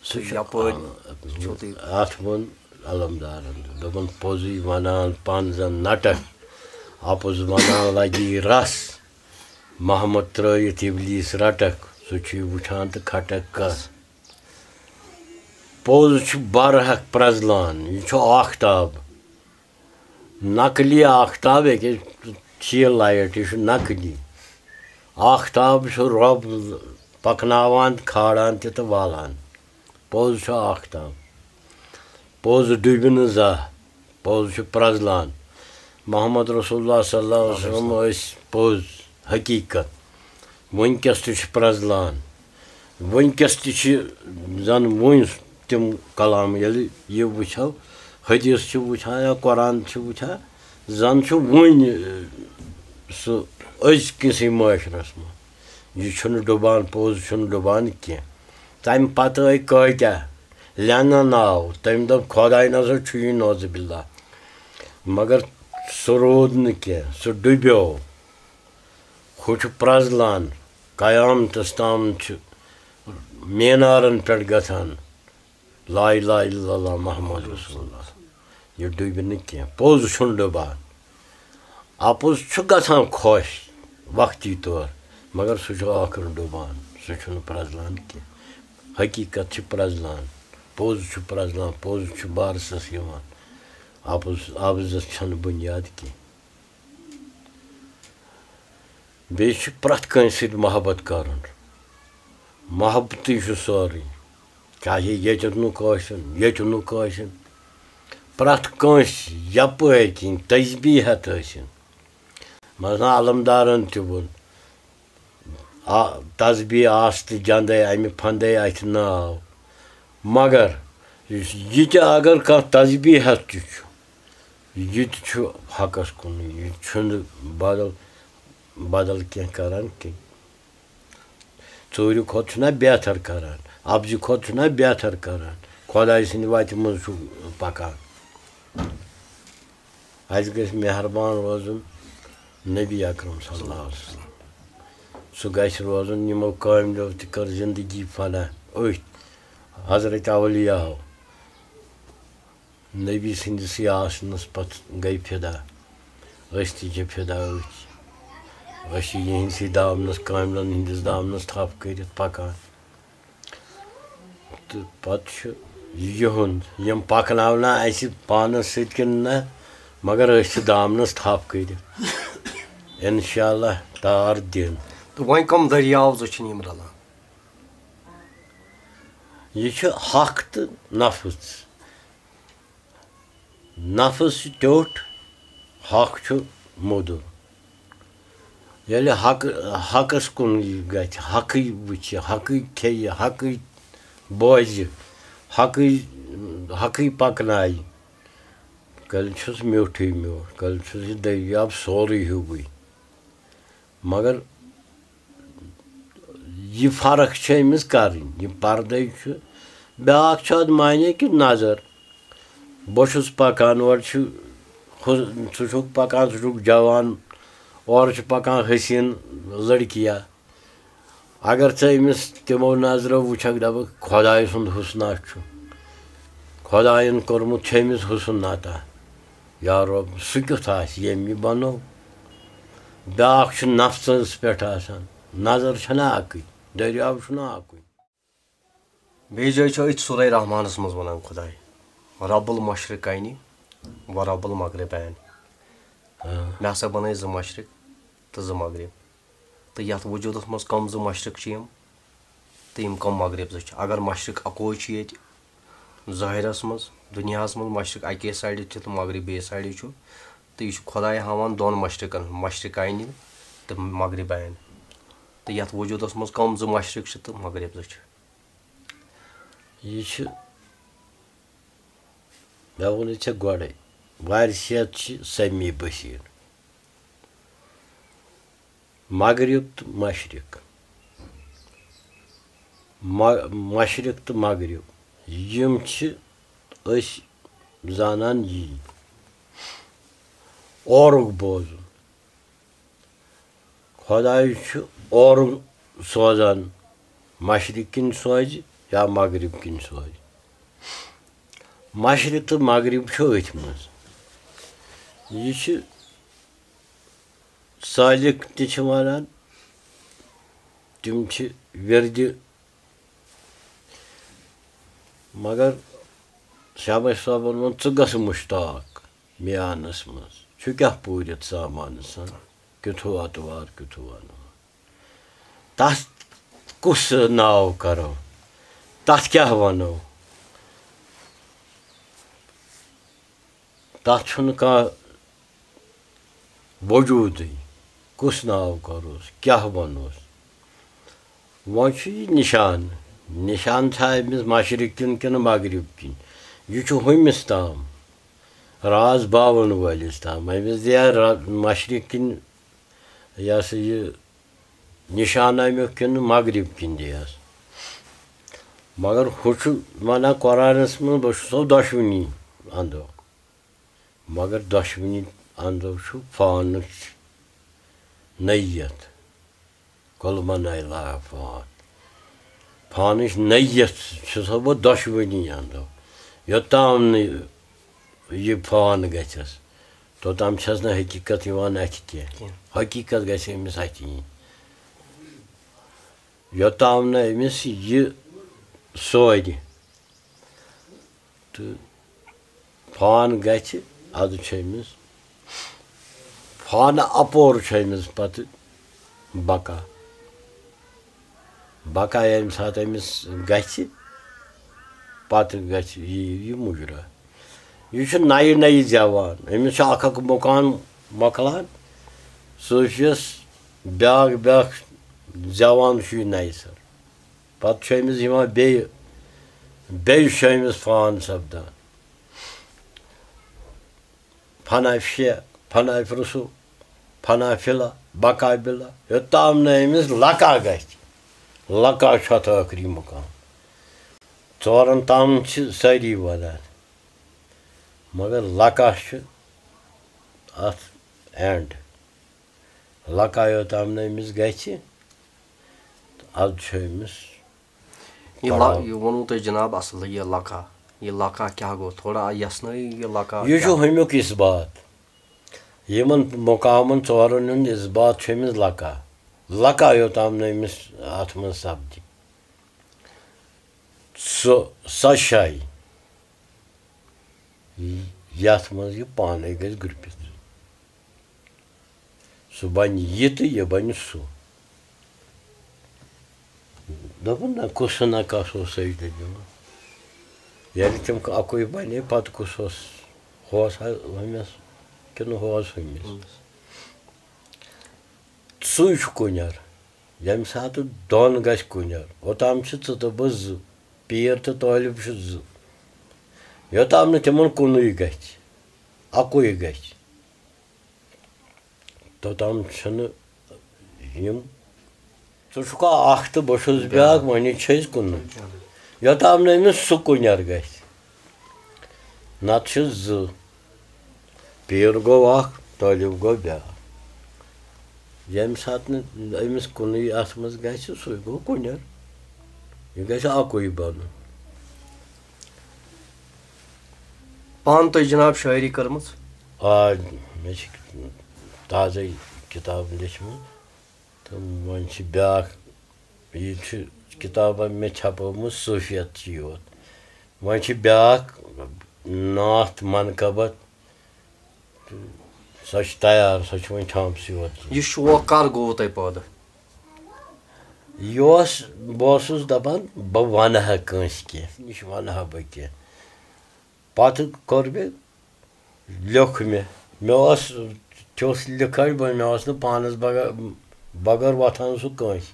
سُہ تہٕ چھُ یپٲرۍ عام، چھُو تُہۍ اَتھ ووٚن علمدارن، دوٚپُن، پوٚزُے وَنان پَن زَن نَٹَکھ، اَپُز وَنان لَگی رَس، محمد ترٛٲوِتھ اِبلیٖس رَٹَکھ، سُہ چھُے وٕچھان تہٕ کھٹَکھ کَس۔ پوٚز چھُ برحق پرٛزلان، یہِ چھُ آختاب۔ نقلی آختاب، ییٚکیٛاہ چھِ یہِ لایٹ، یہِ چھُ نقلی۔ آختاب چھُ رۄب پکناوان، کھالان تہِ تہٕ والان۔ پوٚز چھُ آختاب۔ پوٚز ڈُبہِ نہٕ زانٛہہ، پوٚز چھُ پرٛزلان۔ محمد رسول اللہ صلی اللہ علیہ وسلم ٲسۍ پوٚز، حقیٖقت۔ وٕنکیٚس تہِ چھِ پرٛزلان۔ وٕنکیٚس تہِ چھِ زَن وٕنۍ تِم کلام، ییٚلہِ یہِ وٕچھو، حدیث چھِ وٕچھان یا قرآن چھِ وٕچھان، زَن چھُ وٕنۍ، ٲ، سُہ أزکِسٕے معاشرَس منٛز۔ یہِ چھُنہٕ ڈُبان، پوٚز چھُنہٕ ڈُبان کینٛہہ۔ تَمہِ پَتہٕ آے کٲتیٛاہ، لینن آو، تٔمۍ دوٚپ، "خۄداے نہ سا چھُ یہِ، نعوذ باللہ۔" مگر سُہ روٗد نہٕ کینٛہہ، سُہ ڈُبیو۔ ہُہ چھُ پرٛزلان، قیامتس تام چھُ مینارن پٮ۪ٹھ گژھان، لا الہ الا اللہ محمد رسول اللہ۔ یہِ ڈُبہِ نہٕ کینٛہہ، پوٚز چھُنہٕ ڈُبان۔ اَپُز چھُ گژھان خۄش وقتی طور، مگر سُہ چھُ ٲخٕر ڈُبان، سُہ چھُنہٕ پرٛزلان کینٛہہ۔ حقیٖقت چھِ پرٛزلان، پوٚز چھُ پرٛزلان، پوٚز چھُ بارسَس یِوان۔ اَپُز، اَپزَس چھَنہٕ بُنیاد کینٛہہ۔ بیٚیہِ چھُ پرٛٮ۪تھ کٲنٛسہِ سۭتۍ محبت کَرُن۔ محبتٕے چھُ سورُے۔ چاہے ییٚتیُک نہٕ کٲنٛسہِ، ییٚتیُک نہٕ کٲنٛسہِ۔ پرٛٮ۪تھ کٲنٛسہِ یَپٲرۍ کِنۍ تسبیٖح ہٮ۪تھ ٲسِن۔ مثلاً علمدارَن تہِ ووٚن، آ، تسبیٖح آستہٕ جَندَے اَمہِ پھَندَے اَتھِ ناو۔ مگر یُس یہِ تہِ اگر کانٛہہ تسبیٖح ہٮ۪تھ تہِ چھُ، یہِ تہِ چھُ حقس کُنُے، یہِ چھُنہٕ بدل، بدل کینٛہہ کران کینٛہہ۔ ژوٗرِ کھۄتہٕ چھُنہ بہتر کران، اَپزِ کھۄتہٕ چھُنہ بہتر کران، خۄداے سٕنٛدِ وَتہِ منٛز چھُ پکان۔ اَسہِ گژھِ مہربان روزُن نبی اکرم صلی اللہ علیہ وسلم۔ سُہ گژھِ روزُن، یِمو کٲملیو تہِ کٔر زندگی فنا أتھۍ حضرت اولیاہو۔ نبی سٕنٛدِسٕے آسنَس پتہٕ گٔے فدا۔ أسۍ تہِ چھِ فدا أتھۍ۔ أسۍ چھِ یِہِنٛدسٕے دامنَس، کٲملَن ہٕنٛدِس دامنَس تھپھ کٔرِتھ پکان۔ تہٕ پتہٕ چھُ یِہُنٛد، یِم پکناونہ اَسہِ پانَس سۭتۍ کِنہٕ نہ، مگر أسۍ چھِ دامنَس تھپھ کٔرِتھ۔ انشاءاللہ تار دِن۔ تہٕ وۄنۍ کم دٔریاو زٕ چھِ یِم رلان؟ یہِ چھُ حق تہٕ نفس۔ نفس چھُ ٹیوٚٹھ، حق چھُ موٚدُر۔ ییٚلہِ حق، حقس کُن یہِ گژھِ، حقٕے وٕچھِ، حقٕے کھیٚیہِ، حقٕے بوزِ، حقٕے، حقٕے پکنایہِ، تیٚلہِ چھُس میوٗٹھٕے میوٗٹھ، تیٚلہِ چھُس یہِ دٔریاب سورُے ہیوٗوٕے۔ مگر یہِ فرق چھِ أمِس کَرٕنۍ، یہِ پردَے چھُ۔ بیٛاکھ چھُ اَتھ معنی کہِ نظر۔ بہٕ چھُس پَکان، اورٕ چھُ ہُہ، ژٕ چھُکھ پَکان، ژٕ چھُکھ جوان، اورٕ چھُ پَکان حسیٖن لٔڑکِیا۔ اگر ژٕ أمِس تِمو نظرو وٕچھکھ، دَپکھ، خۄداے سُنٛد حُسنا چھُ، خۄدایَن کوٚرمُت چھُ أمِس حُسن عطا۔ یا رب، سُہ کیُتھ آسہِ، ییٚمۍ یہِ بنوو؟ بیٛاکھ چھُ نفسَس پٮ۪ٹھ آسان، نظر چھَنہ اَکٕے، دٔریاو چھُنہ اَکُے۔ بیٚیہِ جایہِ چھُ أتھۍ سورہ رحمانَس منٛز وَنان خۄداے، رب المشرقین و رب المغربین۔ آ۔ مےٚ ہسا بنٲے زٕ مشرق تہٕ زٕ مغرب۔ تہٕ یَتھ وجوٗدَس منٛز کَم زٕ مشرق چھِ یِم تہٕ یِم کَم مغرب زٕ چھِ؟ اگر مشرق اَکوے چھُ ییٚتہِ ظٲہِرَس منٛز، دُنیاہَس منٛز مشرق اَکے سایڈٕ چھِ تہٕ مغرب بیٚیہِ سایڈٕ چھُ، تہٕ یہِ چھُ خۄداے ہاوان دۄن مشرقَن، مشرقین تہٕ مغربین۔ تہٕ یَتھ وجوٗدَس منٛز کَم زٕ مشرق چھِ تہٕ مغرب زٕ چھِ؟ یہِ چھِ، مےٚ ووٚنُے ژےٚ گۄڈَے، وارثیت چھِ سمیع بصیر۔ مغرب تہٕ مشرق، م-، مشرق تہٕ مغرب، یِم چھِ أسۍ زانان یی۔ اورُک بوزُن، خۄداے چھُ اورٕ سوزان، مشرق کِنۍ سوزِ یا مغرب کِنۍ سوزِ۔ مشرق تہٕ مغرب چھُ أتھۍ منٛز۔ یہِ چھِ سالِک تہِ چھِ وَنان، تِم چھِ وِردِ، مگر شاباش صٲبَن ووٚن، ژٕ گژھ مُشتاق میانَس منٛز، چھُ کیٛاہ پوٗرِتھ سامانہٕ سان، کیُتھ ہو اَتوار، کیُتھ ہو اَنوار۔ تَتھ کُس ناو کَرو؟ تَتھ کیٛاہ وَنو؟ تَتھ چھُنہٕ کانٛہہ وجوٗدٕے۔ کُس ناو کَروس؟ کیٛاہ وَنوس؟ وۄنۍ چھُ یہِ نِشان۔ نِشان چھا أمِس مشرق کِنۍ کِنہٕ مغرب کِنۍ؟ یہِ چھُ ہُمِس تام، راز باوَن وٲلِس تام۔ أمِس دِیا را-، مشرق کِنۍ، یہِ ہسا یہِ نِشان اَمیُک کِنہٕ مغرب کِنۍ دِیَس؟ مگر ہُہ چھُ وَنان قرآنَس منٛز، بہٕ چھُسو دۄشوٕنی اَنٛدو۔ مگر دۄشوٕنی اَنٛدو چھُ پانٕچ نٔیت۔ کُل بنٲے لا فان۔ فانٕچ نٔیِتھ چھُسو بہٕ دۄشوٕنی اَندو۔ یوٚتام نہٕ یہِ فان گژھٮ۪س، توٚتام چھَس نہٕ حقیٖقت یِوان اَتھِ کینٛہہ۔ کینٛہہ۔ حقیٖقت گژھِ أمِس اَتھِ یِنۍ۔ یوٚتام نہٕ أمِس یہِ سورِ تہٕ فان گژھِ، اَدٕ چھُ أمِس فانہٕ اَپور چھُ أمِس پَتہٕ بقا۔ بقا ییٚمہِ ساتہٕ أمِس گژھِ، پَتہٕ گژھِ یہِ، یہِ مُجرا۔ یہِ چھُ نَیہِ نَیہِ زٮ۪وان۔ أمِس چھُ اَکھ اَکھ مُکان مۄکلان، صوٗفیَس بیٛاکھ بیٛاکھ زٮ۪وان چھُ یہِ نَیہِ سَر۔ پَتہٕ چھُ أمِس یِوان بیٚیہِ، بیٚیہِ چھُ أمِس فان سَپدان۔ فنا فیہ، فنا فرسو، فنا فلا، بقا بلا، یوٚتام نہٕ أمِس لقا گژھِ۔ لقا چھُ اَتھ ٲخری مُقام۔ ژورَن تام چھِ سٲری وَنان، مگر لقا چھُ اَتھ اینڈ۔ لقا یوٚتام نہٕ أمِس گژھِ، تہٕ اَدٕ چھُ أمِس یہِ لا-، پڑاو۔ یہِ ووٚنوُ تۄہہِ جناب اَصٕل، یہِ لقا، یہِ لقا کیٛاہ گوٚو؟ تھوڑا یَژھنٲیِو یہِ لقا یہِ چھُ کیٛاہ؟ ہُمیُک اثبات۔ یِمَن مُقامَن ژورَن ہُنٛد اثبات چھُ أمِس لقا۔ لقا یوٚتام نہٕ أمِس اَتھ منٛز سَپدِ۔ سُہ، سۄ جاے، یَتھ منٛز یہِ پانَے گژھِ گرٛپِتھ۔ سُہ بَنہِ یہِ تہٕ یہِ بَنہِ سُہ۔ دوٚپُن، نہ کُس نہ کَس اوس سجدٕ دِوان۔ ییٚلہِ تِم اَکُے بَنے، پَتہٕ کُس اوس؟ ہُہ اوس ہا ہُمِس کِنہٕ ہُہ اوس ہُمِس؟ سُے چھُ کُنٮ۪ر۔ ییٚمہِ ساتہٕ دۄن گژھِ کُنٮ۪ر، اوٚتام چھِ ژٕ تہٕ بہٕ زٕ، پیٖر تہٕ طٲلب چھِ زٕ۔ یوٚتام نہٕ تِمَن کُنُے گژھِ، اَکُے گژھِ، توٚتام چھِنہٕ یِم، ژٕ چھُکھا اَکھ تہٕ بہٕ چھُس بیٛاکھ، وۄنۍ چھِ أسۍ کُنُے۔ یوٚتام نہٕ أمِس سُہ کُنٮ۪ر گژھِ، نَتہٕ چھِ زٕ۔ پیٖر گوٚو اَکھ، طٲلب گوٚو بیٛاکھ۔ ییٚمہِ ساتہٕ نہٕ أمِس کُنُے اَتھ منٛز گژھِ، سُے گوٚو کُنٮ۪ر۔ یہِ گژھِ اَکُے بَنُن۔ پانہٕ تۄہہِ جناب شٲعری کٔرمٕژ؟ آ، مےٚ چھِ تازَے کِتاب لیٚچھمٕژ۔ تہٕ وۄنۍ چھِ بیٛاکھ، یہِ چھِ کِتابہ مےٚ چھپٲومٕژ صوٗفیت چی یوت۔ وۄنۍ چھِ بیٛاکھ نعت منقبت، سۄ چھِ تیار، سۄ چھِ وۄنۍ چھامسٕے یوت۔ یہِ شوق کر گوٚو تۄہہِ پٲدٕ؟ یہِ اوس، بہٕ اوسُس دَپان، بہٕ وَنہٕ ہا کٲنٛسہِ کینٛہہ، نِش وَنہٕ ہا بہٕ کینٛہہ۔ پَتہٕ کوٚر مےٚ، لیوٚکھ مےٚ۔ مےٚ اوس تیُتھ لِکھٲے، بہٕ، مےٚ اوس نہٕ پانَس بغٲ-، بغٲر وۄتھان سُہ کٲنٛسہِ۔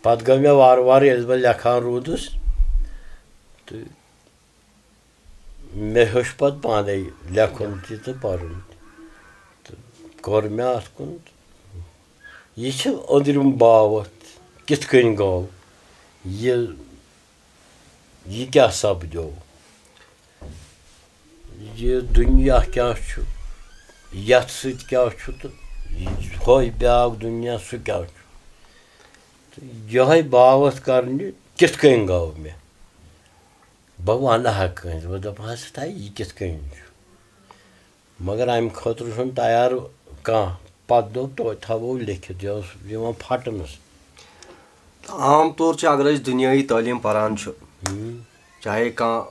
پَتہٕ گٔے مےٚ وارٕ وارٕ، ییٚلہِ بہٕ لیکھان روٗدُس، تہٕ مےٚ ہیوٚچھ پَتہٕ پانَے لیکھُن تہِ تہٕ پَرُن تہِ۔ تہٕ کوٚر مےٚ اَتھ کُن۔ یہِ چھِ أنٛدرِم باوَتھ، کِتھ کٔنۍ گوٚو یہِ، یہِ کیٛاہ سَپدیو؟ یہِ دُنیا کیٛاہ چھُ، یَتھ سۭتۍ کیٛاہ چھُ، تہٕ ہۄے بیٛاکھ دُنیا، سُہ کیٛاہ چھُ؟ تہٕ یِہوٚے باوَتھ کَرنہِ کِتھ کٔنۍ گوٚو مےٚ؟ بہٕ وَنہٕ ہا کٲنٛسہِ، بہٕ دَپہٕ ہا، "سا یہِ کِتھ کٔنۍ چھُ؟" مگر اَمہِ خٲطرٕ چھُنہٕ تیار کانٛہہ۔ پَتہٕ دوٚپ، توتہِ تھاوو لیکھِتھ، یہِ اوس یِوان پھَٹنَس۔ عام طور چھِ، اگر أسۍ دُنیٲیی تعلیٖم پَران چھُ، ہُم۔ چاہے کانٛہہ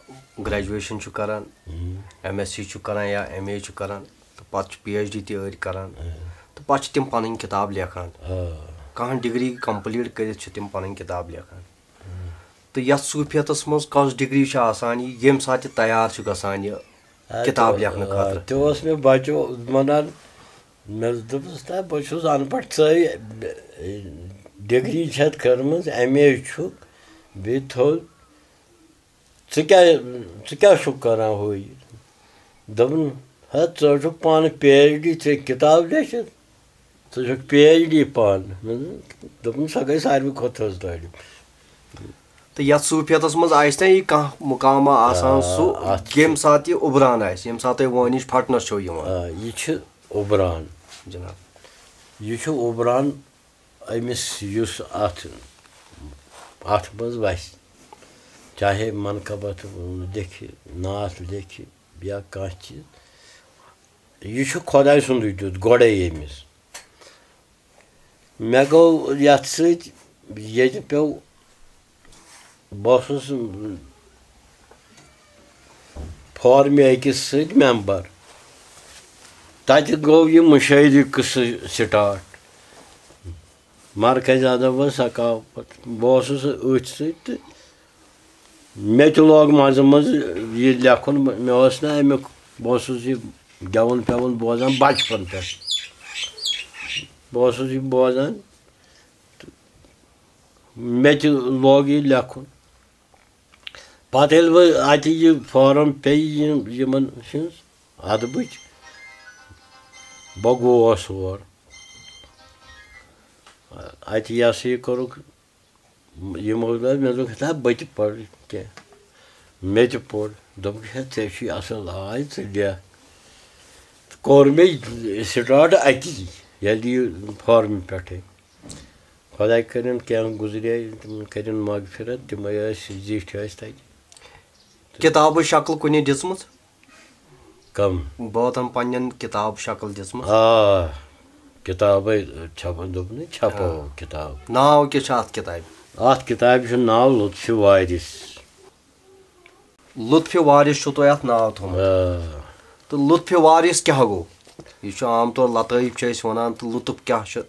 گریجویشن چھُ کران، ہُم۔ ایم ایس سی چھُ کران یا ایم اے چھُ کران، تہٕ پَتہٕ چھُ پی ایچ ڈی تہِ أڑۍ کران، ہُم۔ تہٕ پَتہٕ چھِ تِم پَنٕنۍ کِتاب لیکھان۔ آ۔ کانٛہہ ڈگری کمپلیٖٹ کٔرِتھ چھِ تِم پَنٕنۍ کِتاب لیکھان۔ ہُم۔ تہٕ یَتھ صوٗفیتَس منٛز کۄس ڈگری چھِ آسان، یہِ ییٚمہِ ساتہٕ یہِ تیار چھُ گژھان، یہِ آ، کِتاب تہِ، لیکھنہٕ آ، خٲطرٕ؟ تہِ اوس مےٚ بَچو وَنان، مےٚ دوٚپُس، "نہ، بہٕ چھُس اَن پَڑھ، ژٕے ڈگری چھَتھ کٔرمٕژ، ایم اے چھُکھ، بیٚیہِ تھوٚد، ژٕ کیٛاہ، ژٕ کیٛاہ چھُکھ کَران ہُہ یہِ؟" دوٚپُن، "ہے، ژٕ چھُکھ پانہٕ پی ایچ ڈی، ژےٚ کِتاب لیٚچھِتھ، ژٕ چھُکھ پی ایچ ڈی پانہٕ۔" مےٚ دوٚپ، دوٚپُن، "سۄ گٔے ساروی کھۄتہٕ تھٔز تعلیٖم۔" تہٕ یَتھ صوٗفیتَس منٛز آسہِ نا یہِ کانٛہہ مُقامہ آسان، آ، سُہ اَتھ چھُ ییٚمہِ ساتہٕ یہِ اُبران آسہِ، ییٚمہِ ساتہٕ تۄہہِ وٲنِج پھٹنَس چھو یِوان؟ آ، یہِ چھُ اُبران۔ جِناب۔ یہِ چھُ اُبران۔ أمِس یُس اَتھ اَتھ منٛز وَسہِ، چاہے منقبت لیکھِ، نعت لیکھِ یا کانٛہہ چیٖز، یہِ چھُ خۄداے سُنٛدُے دیُت گۄڈَے أمِس۔ مےٚ گوٚو یَتھ سۭتۍ، ییٚتہِ پیوٚو، بہٕ اوسُس فارمہِ أکِس سۭتۍ مٮ۪مبَر۔ تَتہِ گوٚو یہِ مُشٲعرٕ قٕصہٕ سٹارٹ۔ مرکز ادب و ثقافت۔ بہٕ اوسُس أتھۍ سۭتۍ تہٕ مےٚ تہِ لوگ منٛزٕ منٛزٕ یہِ لیکھُن۔ مےٚ اوس نہٕ اَمیُک، بہٕ اوسُس یہِ گٮ۪وُن پٮ۪وُن بوزان بچپن پٮ۪ٹھ۔ بہٕ اوسُس یہِ بوزان تہٕ مےٚ تہِ لوگ یہِ لیکھُن۔ پتہٕ ییٚلہِ وۄنۍ اَتہِ یہِ فارم پیٚیہِ یِم، یِمن ہٕنٛز ادبٕچ، بہٕ گوس اور۔ اَتہِ یہِ ہسا یہِ کوٚرُکھ یِمو دوٚپ، مےٚ دوٚپ، "ہتا، بہٕ تہِ پَرٕ کینٛہہ۔" مےٚ تہِ پوٚر۔ دوٚپُکھ، "ہے، ژےٚ چھُے اَصٕل آے، ژٕ لیکھ۔" تہٕ کوٚر مےٚ سٹارٹ اَتی، ییٚلہِ یہِ فارمہِ پٮ۪ٹھَے۔ خۄداے کٔرِن کینٛہہ گُزرے، تِمَن کٔرِن مغفرت، تِمَے ٲسۍ زِٹھۍ ٲسۍ تَتہِ۔ کِتابٕچ شکل کُنہِ دِژمٕژ؟ کم؟ بٲتن پننٮ۪ن کِتاب شکل دِژمٕژ؟ آ، کِتابے چھپن، دوٚپُن، چھپو آ۔ کِتاب۔ ناو کیٛاہ چھُ اتھ کِتابہِ؟ اتھ کِتابہِ چھُ ناو لطفِ وارث۔ لطفِ وارث چھُو تۄہہِ اتھ ناو تھوٚومُت؟ آ۔ تہٕ لطفِ وارث کیٛاہ گوٚو؟ یہِ چھُ عام طور لطٲیف چھِ أسۍ ونان، تہٕ لطف کیٛاہ چھُ؟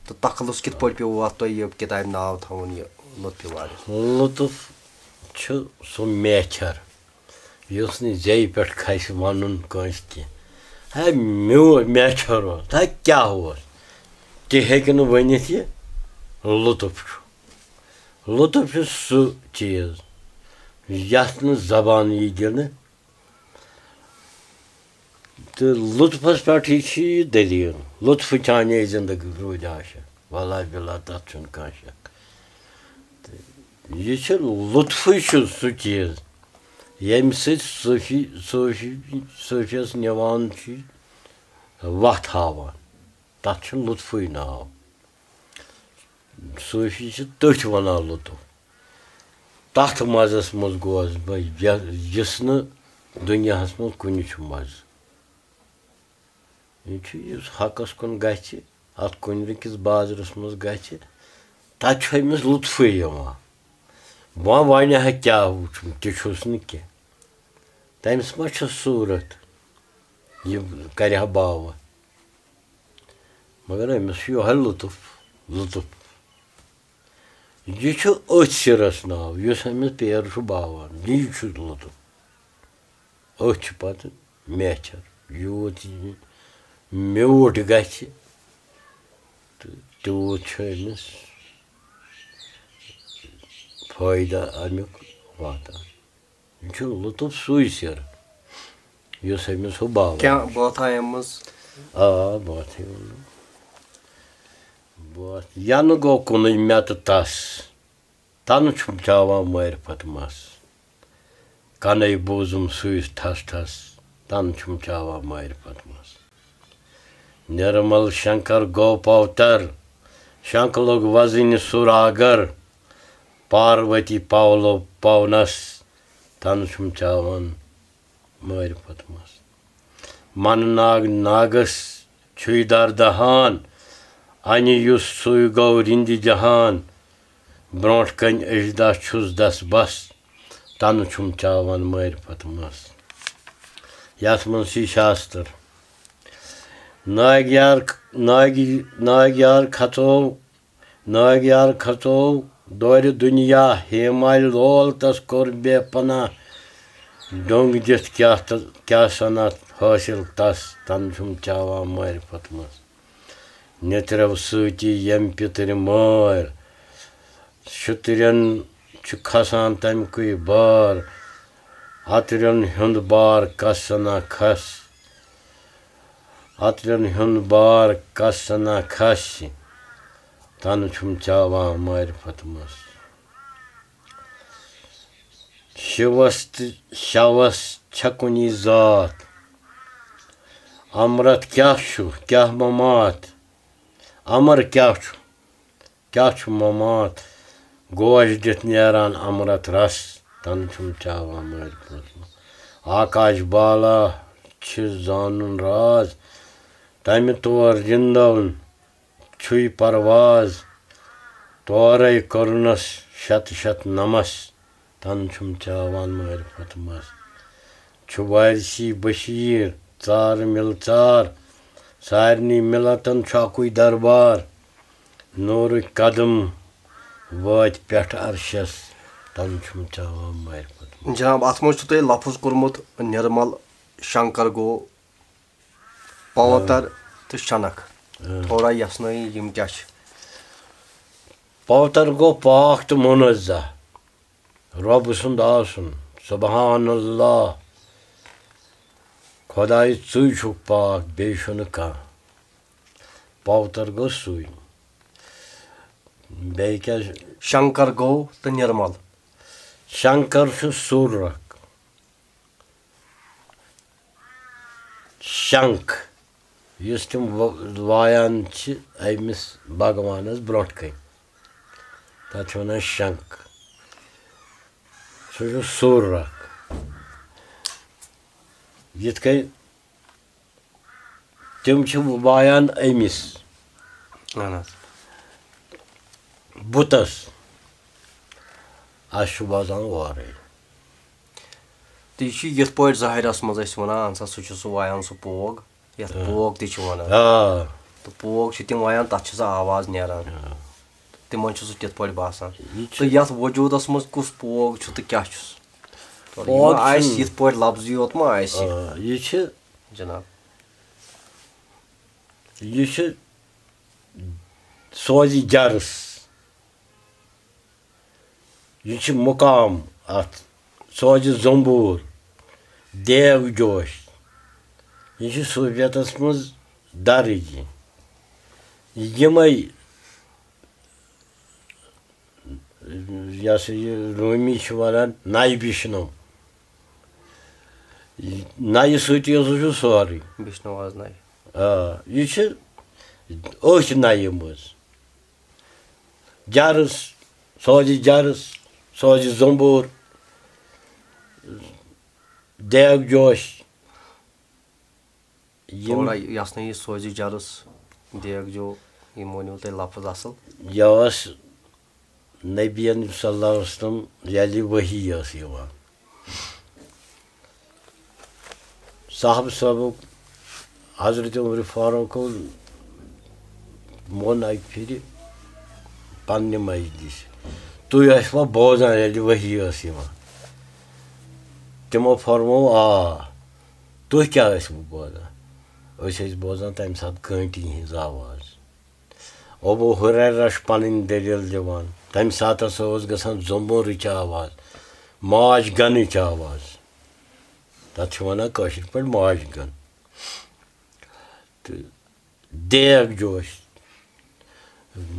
تہٕ تخلص کِتھ پٲٹھۍ پیوٚو اتھ تۄہہِ یہِ کِتابہِ ناو تھاوُن، یہِ لطفِ وارث؟ لطف چھُ سُہ میچھر یُس نہٕ زیٚیہِ پٮ۪ٹھ کھسہِ وَنُن کٲنٛسہِ کینٛہہ۔ ہے، میو-، میچھر اوس، ہے، کیٛاہ اوس؟ تہِ ہیٚکہِ نہٕ ؤنِتھ یہِ لطف چھُ۔ لطف چھُ سُہ چیٖز یَتھ نہٕ زبان یی دِنہٕ۔ تہٕ لطفس پٮ۪ٹھٕے چھِ یہِ دٔلیٖل۔ لطفہٕ چانے زندگی روٗدۍ عاشق۔ واللہ باللہ، تَتھ چھُنہٕ کانٛہہ شک۔ تہٕ یہِ چھُ، لطفٕے چھُ سُہ چیٖز، ییٚمہِ سۭتۍ صوٗفی، صوٗفی، صوٗفیَس نِوان چھِ وَتھ ہاوان۔ تَتھ چھُ لطفٕے ناو۔ صوٗفی چھِ تٔتھۍ وَنان لطف۔ تَتھ مَزَس منٛز گوس بہٕ، یَ-، یُس نہٕ دُنیاہَس منٛز کُنہِ چھُ مَزٕ۔ یہِ چھُ، یُس حقَس کُن گژھِ، اَتھ کُنہِ کِس بازرَس منٛز گژھِ، تَتہِ چھُ أمِس لطفٕے یِوان۔ وۄنۍ وَنہِ ہا کیٛاہ وٕچھُن، تہِ چھُس نہٕ کینٛہہ۔ تٔمِس ما چھُ صوٗرت، یہِ کَرِ ہا باوٕ؟ مگر أمِس چھُ یِہوٚے لطف، لطف۔ یہِ چھُ أتھۍ سِرَس ناو، یُس أمِس پیر چھُ باوان، یی چھُ لطف۔ أتھۍ چھُ پَتہٕ میچھر، یوٗت یہِ میوٗٹھ گژھِ، تہٕ تیوٗت چھُ أمِس فٲیدٕ اَمیُک واتان۔ یہِ چھُ لطف سُے سِر، یُس أمِس ہُہ باوان کیٛاہ چھُ۔ بٲتھا أمِس؟ آ، بٲتھٕے ووٚنُم۔ بٲتھ، ینہٕ گوٚو کُنُے مےٚ تہٕ تس، تنہٕ چھُم چاوان معرفت مس۔ کنے بوٗزُم سُے ٹھس ٹھس، تنہٕ چھُم چاوان معرفت مس۔ نرمل شنکر گوٚو پوتر، شنکلُک وزنہِ سُر آگر، پاروتی پاولو پاونس، تنہٕ چھُم چاوان معرفت مس۔ من ناگ ناگس چھُے دردہان، انہِ یُس سُے گوٚو رِندِ جہان، برونٛٹھ کنہِ اجدا چھُس دس بس، تنہٕ چھُم چاوان معرفت مس۔ یتھ منٛز چھِ شاستر۔ ناگیار، ناگی-، ناگیار کھژو، ناگیار کھژو دورِ دُنیا، ہیمالہِ لول تس کوٚر بے پناہ۔ ڈوٚنگ دِتھ کیٛاہ تہٕ کیٛاہ سنا حٲصِل تس، تنہٕ چھُم چاوان معرفت مس۔ نیٚترٮ۪و سۭتی ییٚمہِ پِترِ مٲرۍ، شُترٮ۪ن چھُ کھسان تَمہِ کُے بار۔ اَترٮ۪ن ہُنٛد بار کَس سَنا کھس، اَترٮ۪ن ہُنٛد بار کَس سَنا کھسہِ، تَنہٕ چھُم چاوان معرفت مَس۔ شِوَس تہٕ شَوَس چھےٚ کُنی ذات۔ اَمرَتھ کیٛاہ چھُ، کیٛاہ مَمات؟ اَمر کیٛاہ چھُ؟ کیٛاہ چھُ ممات؟ گوش دِتھ نیران امرت رس، تن چھُم چاوان مٲرۍ پوٚتمُت۔ آکاش بالا چھِ زانُن راز، تمہِ تور زِندَون چھُے پرواز۔ تورے کٔرنس شت شت نمس، تن چھُم چاوان مٲرۍ پوٚتمُت۔ چھُ وارثی بشیٖر، ژارٕ مِل ژار۔ سارنٕے مِلتن چھُ اَکُے دربار۔ نوٗرٕکۍ قدم وٲتۍ پٮ۪ٹھ عرشس، تَن چھُم چاوان مارِ پوٚتمُت۔ جناب، اَتھ منٛز چھُ تۄہہِ لفظ کوٚرمُت نِرمل، شنکر گوٚو، پوتر تہٕ شنکھ۔ آ۔ تھوڑا یژھنٲیِو یِم کیٛاہ چھِ؟ پوتر گوٚو پاک تہٕ منزہ۔ رۄب سُنٛد آسُن، سبحان اللہ۔ خۄداے، ژٕے چھُکھ پاک، بیٚیہِ چھُنہٕ کانٛہہ۔ پوتر گوٚو سُے۔ بیٚیہِ کیٛاہ؟ شنکر گوٚو تہٕ نِرمل۔ شنکر چھُ سُر اکھ۔ شنکھ، یُس تِم و-، وایان چھِ أمِس بھگوانَس برٛونٛٹھ کَنہِ، تَتھ چھِ وَنان شنکھ۔ سُہ چھُ سُر اکھ۔ یِتھ کٔنۍ تِم چھِ وایان أمِس اہن حظ۔ بُتَس، اَسہِ چھُ باسان اورَے۔ تہٕ یہِ چھُ یِتھ پٲٹھۍ ظٲہِرَس منٛز أسۍ وَنان، اَہن سا، سُہ چھُ سُہ وایان سُہ پوگ، یَتھ آ۔ پوگ تہِ چھِ وَنان۔ آ۔ تہٕ پوگ چھِ تِم وایان، تَتھ چھِ سۄ آواز نیران۔ آ۔ تِمَن چھُ سُہ تِتھ پٲٹھۍ باسان۔ یہِ چھُ تہٕ یَتھ وجوٗدَس منٛز کُس پوگ چھُ تہٕ کیٛاہ چھُس؟ تہٕ یہِ پوگ ما آسہِ چھُنہٕ یِتھ پٲٹھۍ لفظی یوت ما آسہِ؟ آ، یہِ چھِ جناب۔ یہِ چھِ سوزِ جرس۔ یہِ چھِ مُقام اَتھ، سوزِ زومبوٗر، دیو جوش۔ یہِ چھِ صوٗفیتَس منٛز درٕج۔ یِمَے، یہِ ہسا یہِ روٗمی چھِ وَنان نَیہِ بِشنو۔ نَیہِ سۭتی ہسا چھُ سورُے۔ بِشنو آز نَیہِ۔ آ، یہِ چھِ أتھۍ نَیہِ منٛز۔ جرس، سوزِ جرس، سوزِ زومبوٗر، دیگ جوش۔ یِم تھوڑا یۄس نہٕ یہِ سوزِ جرس، دیگ جو، یِم ؤنِو تۄہہِ لفظ اصل۔ یہِ ٲس نبیَن صلی اللہ علیہ وسلم ییٚلہِ وحی ٲس یِوان۔ صاحب صٲبُک حضرت عمر فاروقَن ووٚن اَکہِ پھِرِ پنٛنہِ مجلِس، "تُہۍ ٲسوا بوزان ییٚلہِ وحی ٲس یِوان؟" تِمو فرموو، "آ، تُہۍ کیٛاہ ٲسِو بوزان؟" "أسۍ ٲسۍ بوزان تَمہِ ساتہٕ گٲنٛٹہِ ہِنٛز آواز۔" ابو ہریرہ چھُ پنٕنۍ دٔلیٖل دِوان، تَمہِ ساتہٕ ہسا اوس گژھان زومبُرٕچ آواز، ماچھ گنٕچ آواز، تَتھ چھِ وَنان کٲشِر پٲٹھۍ ماچھ گن۔ تہٕ دیگ جوش،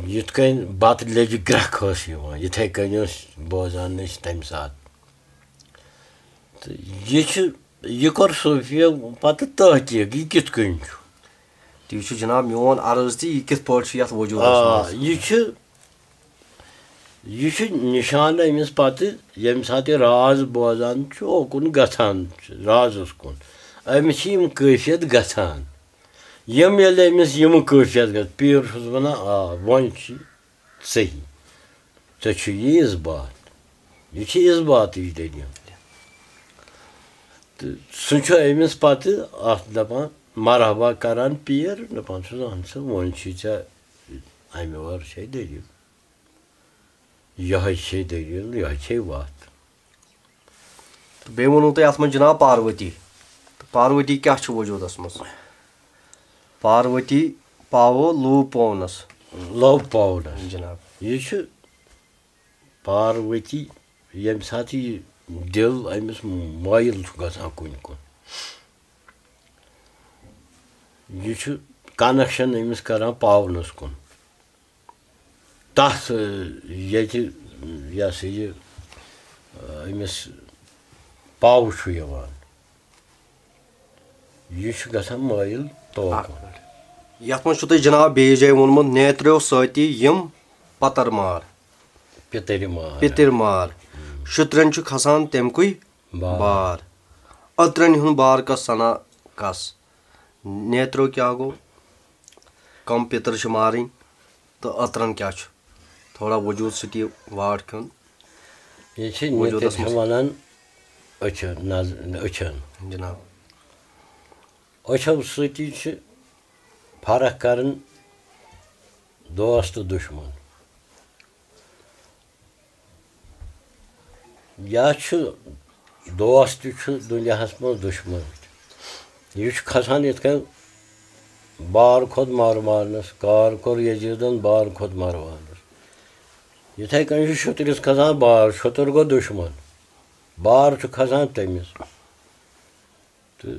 یِتھ کٔنۍ بَتہٕ لیٚجہِ گرٛٮ۪کھ ٲس یِوان، یِتھَے کٔنۍ ٲسۍ بوزان أسۍ تَمہِ ساتہٕ۔ تہٕ یہِ چھُ، یہِ کوٚر صوٗفیو پَتہٕ تحقیٖق، یہِ کِتھ کٔنۍ چھُ؟ تہٕ یہِ چھُ جناب میون عرض تہِ، یہِ کِتھ پٲٹھۍ چھُ یَتھ وجوٗدَس آ، منٛز؟ یہِ چھُ، یہِ چھُ نِشانہٕ أمِس پَتہٕ، ییٚمہِ ساتہٕ یہِ راز بوزان چھُ، اوکُن گژھان چھُ، رازَس کُن۔ أمِس چھِ یِم کٲفیت گژھان۔ یِم ییٚلہِ أمِس یِم کٲفیت گژھِ، پیٖر چھُس وَنان، "آ، وۄنۍ چھِ صحیح، ژےٚ چھُ یہِ اِثبات، یہِ چھِ اِثباتٕچ دٔلیٖل۔" تہٕ سُہ چھُ أمِس پَتہٕ اَتھ دَپان، مرحبا کران پیٖر، دَپان چھُس، "اَہن سا، وۄنۍ چھُے ژےٚ اَمہِ وَرٲے چھے دٔلیٖل، یِہوٚے چھے دٔلیٖل، یِہوٚے چھے وَتھ۔" تہٕ بیٚیہِ ووٚنوُ تۄہہِ اَتھ منٛز جناب پاروتی۔ تہٕ پاروتی کیٛاہ چھُ وجوٗدَس منٛز؟ پاروتی پاوو لوٗ پونَس۔ لوٗ پونَس۔ جناب۔ یہِ چھُ پاروتی، ییٚمہِ ساتہٕ یہِ دِل أمِس مٲیِل چھُ گژھان کُنہِ کُن، یہِ چھُ connection أمِس کران پاونَس کُن۔ تَتھ، ییٚتہِ، یہِ ہسا یہِ، أمِس پاوٕ چھُ یِوان، یہِ چھُ گژھان مٲیِل توکُن۔ اَکھ مِنٹ۔ یَتھ منٛز چھُو تۄہہِ جناب بیٚیِس جایہِ ووٚنمُت، "نیترو سۭتی یِم پتر مار، پِتٕرِ مار۔ پِتٕرۍ مار۔ شُترٮ۪ن چھُ کھسان تَمہِ کُے بار۔ بار۔ أترَن ہُنٛد بار کس سنا کس؟ نیترو کیٛاہ گوٚو؟ کم پِتٕر چھِ مارٕنۍ تہٕ أترَن کیٛاہ چھُ؟ تھوڑا وجوٗد سۭتی واٹھ کھیوٚن۔ یہِ چھِ وجوٗدس نیتٕر چھِ منٛز۔ وَنان أچھَن، نظ-، أچھَن۔ جناب۔ أچھو سۭتی چھِ فرق کران دوست تہٕ دُشمن۔ یا چھُ دوست تہِ چھُ دُنیاہَس منٛز دُشمن تہِ۔ یہِ چھُ کھسان یِتھ کٔنۍ بار کھوٚت مروانَس، کار کوٚر یزیٖدَن بار کھوٚت مروانَس۔ یِتھَے کٔنۍ چھُ شُترِس کھسان بار، شُتُر گوٚو دُشمن، بار چھُ کھسان تٔمِس۔ تہٕ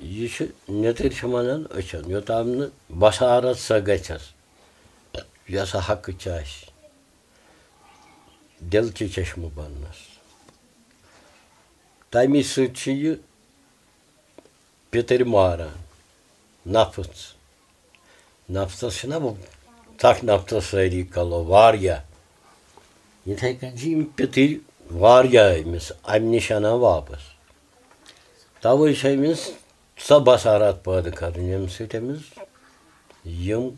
یہِ چھِ نیتٕر چھِ وَنان أچھَن، یوٚتام نہٕ بصارت سۄ گژھٮ۪س، یۄس سۄ حقٕچ آسہِ، دِل چہِ چشمہٕ بَننَس۔ تَمی سۭتۍ چھِ یہِ پِتٕرۍ ماران، نفٕژ۔ نفژس چھِنہ وۄنۍ، تَتھ نفژس سٲری کلو واریاہ۔ یِتھَے کٔنۍ چھِ یِم پِتٕرۍ واریاہ أمِس اَمہِ نِش اَنان واپس۔ تَوَے چھِ أمِس سۄ بصارت پٲدٕ کَرٕنۍ، ییٚمہِ سۭتۍ أمِس یِم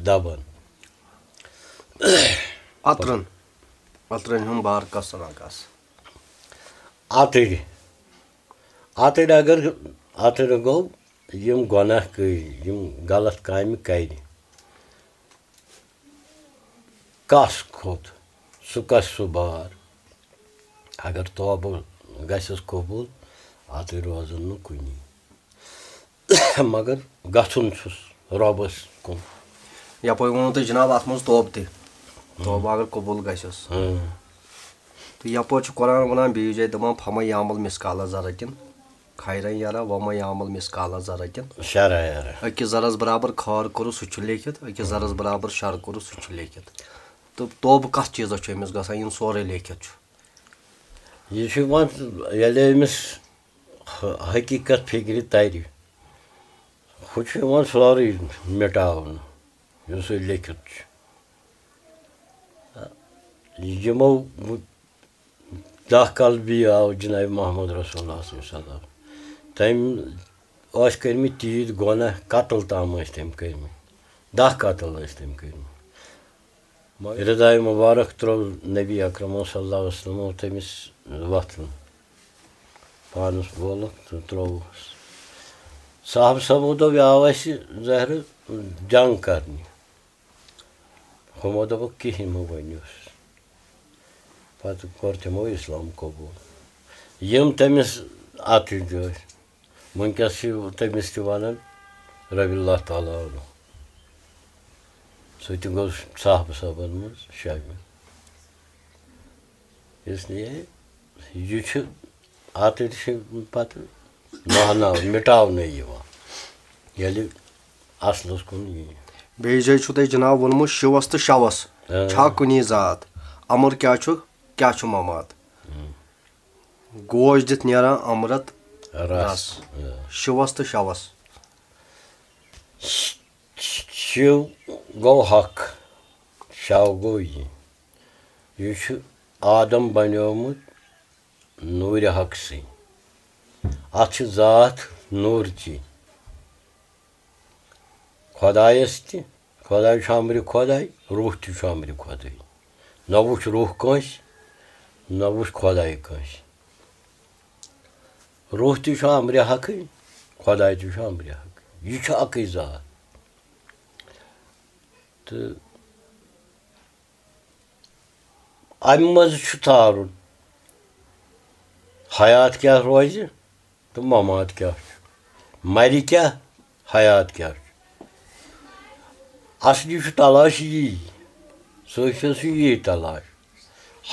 دَبَن۔ أترَن، أترَن ہُنٛد بار کس سنا کس؟ اَتٕرۍ۔ اَتٕرۍ اگر، اَتٕرۍ گوٚو یِم گۄناہ کٔرۍ، یِم غلط کامہِ کَرِ۔ کَس کھوٚت، سُہ کَس سُہ بار۔ اگر توبہٕ گژھٮ۪س قبوٗل، اَتٕرۍ روزَن نہٕ کُنی۔ مگر گژھُن چھُس رۄبَس کُن۔ یپٲرۍ ووٚنوُ تۄہہِ جناب اَتھ منٛز توبہٕ تہِ، توبہٕ اگر قبوٗل گژھٮ۪س۔ ہاں۔ تہٕ یپٲرۍ چھُ قرآن وَنان بیٚیہِ جایہِ دَپان، فَمَن یَعْمَلْ مِثْقَالَ ذَرَّةٍ خَیْرًا یَرَهُ وَمَن یَعْمَلْ مِثْقَالَ ذَرَّةٍ۔ شرع یرا۔ أکِس ذرس برابر خٲر کوٚرُس سُہ چھُ لیکھِتھ، أکِس ذرس برابر شر کوٚرُس سُہ چھُ لیکھِتھ۔ تہٕ توبہٕ کَتھ چیٖزس چھُ أمِس گژھان؟ یِم سورُے لیکھِتھ چھُ۔ یہِ چھُ یِوان ییٚلہِ أمِس حقیٖقت فِکرِ تَرِ، ہُہ چھُ یِوان سورُے مِٹاونہٕ، یُس سُہ لیکھِتھ چھُ۔ یِمو دَہ کلبی آو جناب محمد رسول اللہ صلی اللہ علیہ وسلم۔ تٔمۍ ٲسۍ کٔرمٕتۍ تیٖتۍ گۄناہ، قتل تام ٲسۍ تٔمۍ کٔرمٕتۍ، دَہ قتل ٲسۍ تٔمۍ کٔرمٕتۍ۔ مگر رداے مبارک ترٛوو نبی اکرم صلی اللہ علیہ وسلم تٔمِس وۄتھُن۔ پانس بولُکھ تہٕ ترٛووُس۔ صاحب صٲبو دوٚپ، یہِ آو اَسہِ زہرٕ جنگ کرنہِ۔ ہُمو دوٚپُکھ، کِہیٖنۍ مہٕ ؤنِوس۔ پتہٕ کوٚر تِمو اسلام قبوٗل۔ یِم تٔمِس اَتھٕ دِتھ، وٕنکیٚس چھِ تٔمِس تہِ وَنان رضی اللہ تعالیٰ عنہ۔ سُہ تہِ گوٚو صاحبہٕ صٲبَن منٛز شٲمِل۔ اس لیے یہِ چھُ اَتٮ۪تھ چھِ پَتہٕ مانناو-، مِٹاونہٕ یِوان، ییٚلہِ اَصلَس کُن یی۔ بیٚیہِ جایہِ چھُو تۄہہِ جناب ووٚنمُت شِوَس تہٕ شَوَس۔ آ۔ چھا کُنی ذات؟ اَمُر کیٛاہ چھُ؟ کیٛاہ چھُ ممات؟ گوش دِتھ نیران اَمرَت رَس۔ رَس۔ شِوَس تہٕ شَوَس۔ شِو گوٚو حق، شَو گوٚو یہِ۔ یہِ چھُ آدم بنیومُت نوٗرِ حق سٕے۔ اَتھ چھِ ذات نوٗرچی۔ خۄدایَس تہِ، خۄداے چھُ اَمرِ خۄداے، روح تہِ چھُ اَمرِ خۄداے۔ نہ وُچھ روح کٲنٛسہِ، نہ وُچھ خۄداے کٲنٛسہِ۔ روح تہِ چھُ اَمرِ حقٕے، خۄداے تہِ چھُ اَمرِ حقٕے۔ یہِ چھُ اَکٕے ذات۔ تہٕ اَمہِ منٛز چھُ تارُن، حیات کیٛاہ روزِ تہٕ ممات کیٛاہ چھُ، مَرِ کیٛاہ، حیات کیٛاہ چھُ۔ اَصلی چھُ تلاش یی، صوٗفیَس چھُ یی تلاش،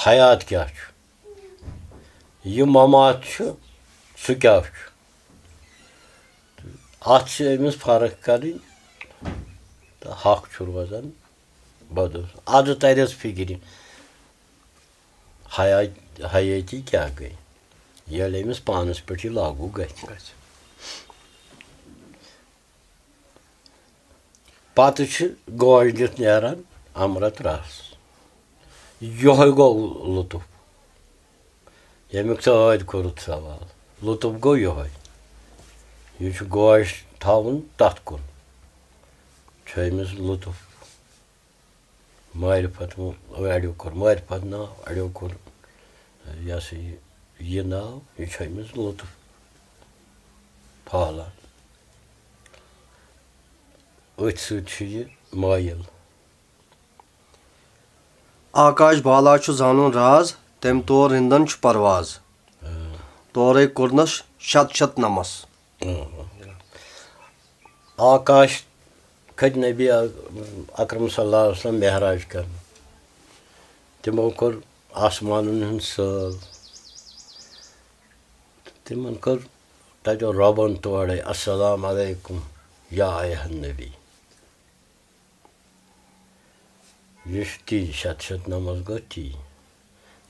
حیات کیٛاہ چھُ، یہِ ممات چھُ، سُہ کیٛاہ چھُ۔ اَتھ چھِ أمِس فرق کَرٕنۍ تہٕ حق چھُ روزان بدل۔ اَدٕ تَرٮ۪س فِکرِ، حیا-، حیٲتی کیٛاہ گٔے، ییٚلہِ أمِس پانَس پٮ۪ٹھ یہِ لاگوٗ گژھِ۔ پَتہٕ چھِ گوش دِتھ نیران امرت رس۔ یۄہے گوٚو لطف، ییٚمیُک ژےٚ ٲدۍ کوٚرُتھ سوال۔ لطف گوٚو یۄہے، یہِ چھُ گوش تھاوُن تتھ کُن، چھُ أمِس لطف۔ معرفت اڑیو کوٚر معرفت ناو، اڑیو کوٚر یہِ ہسا یہِ، یہِ ناو، یہِ چھُ أمِس لطف پھالان۔ أتھۍ سۭتۍ چھُ یہِ مٲیِل۔ آکاش بالا چھُ زانُن راز، تٔمۍ تور رِندن چھُ پرواز۔ تورے کوٚرنس شت شت نمس۔ آکاش کھٔتۍ نبی اکرم صلی اللہ علیہ وسلم معراج کرنہِ۔ تِمو کوٚر آسمانن ہُنٛد سٲل۔ تِمن کٔر تتہِ رۄبن تورے، السلام علیکم یا ایہا النبی۔ یہِ چھُ تی، شت شت نمس گوٚو تی۔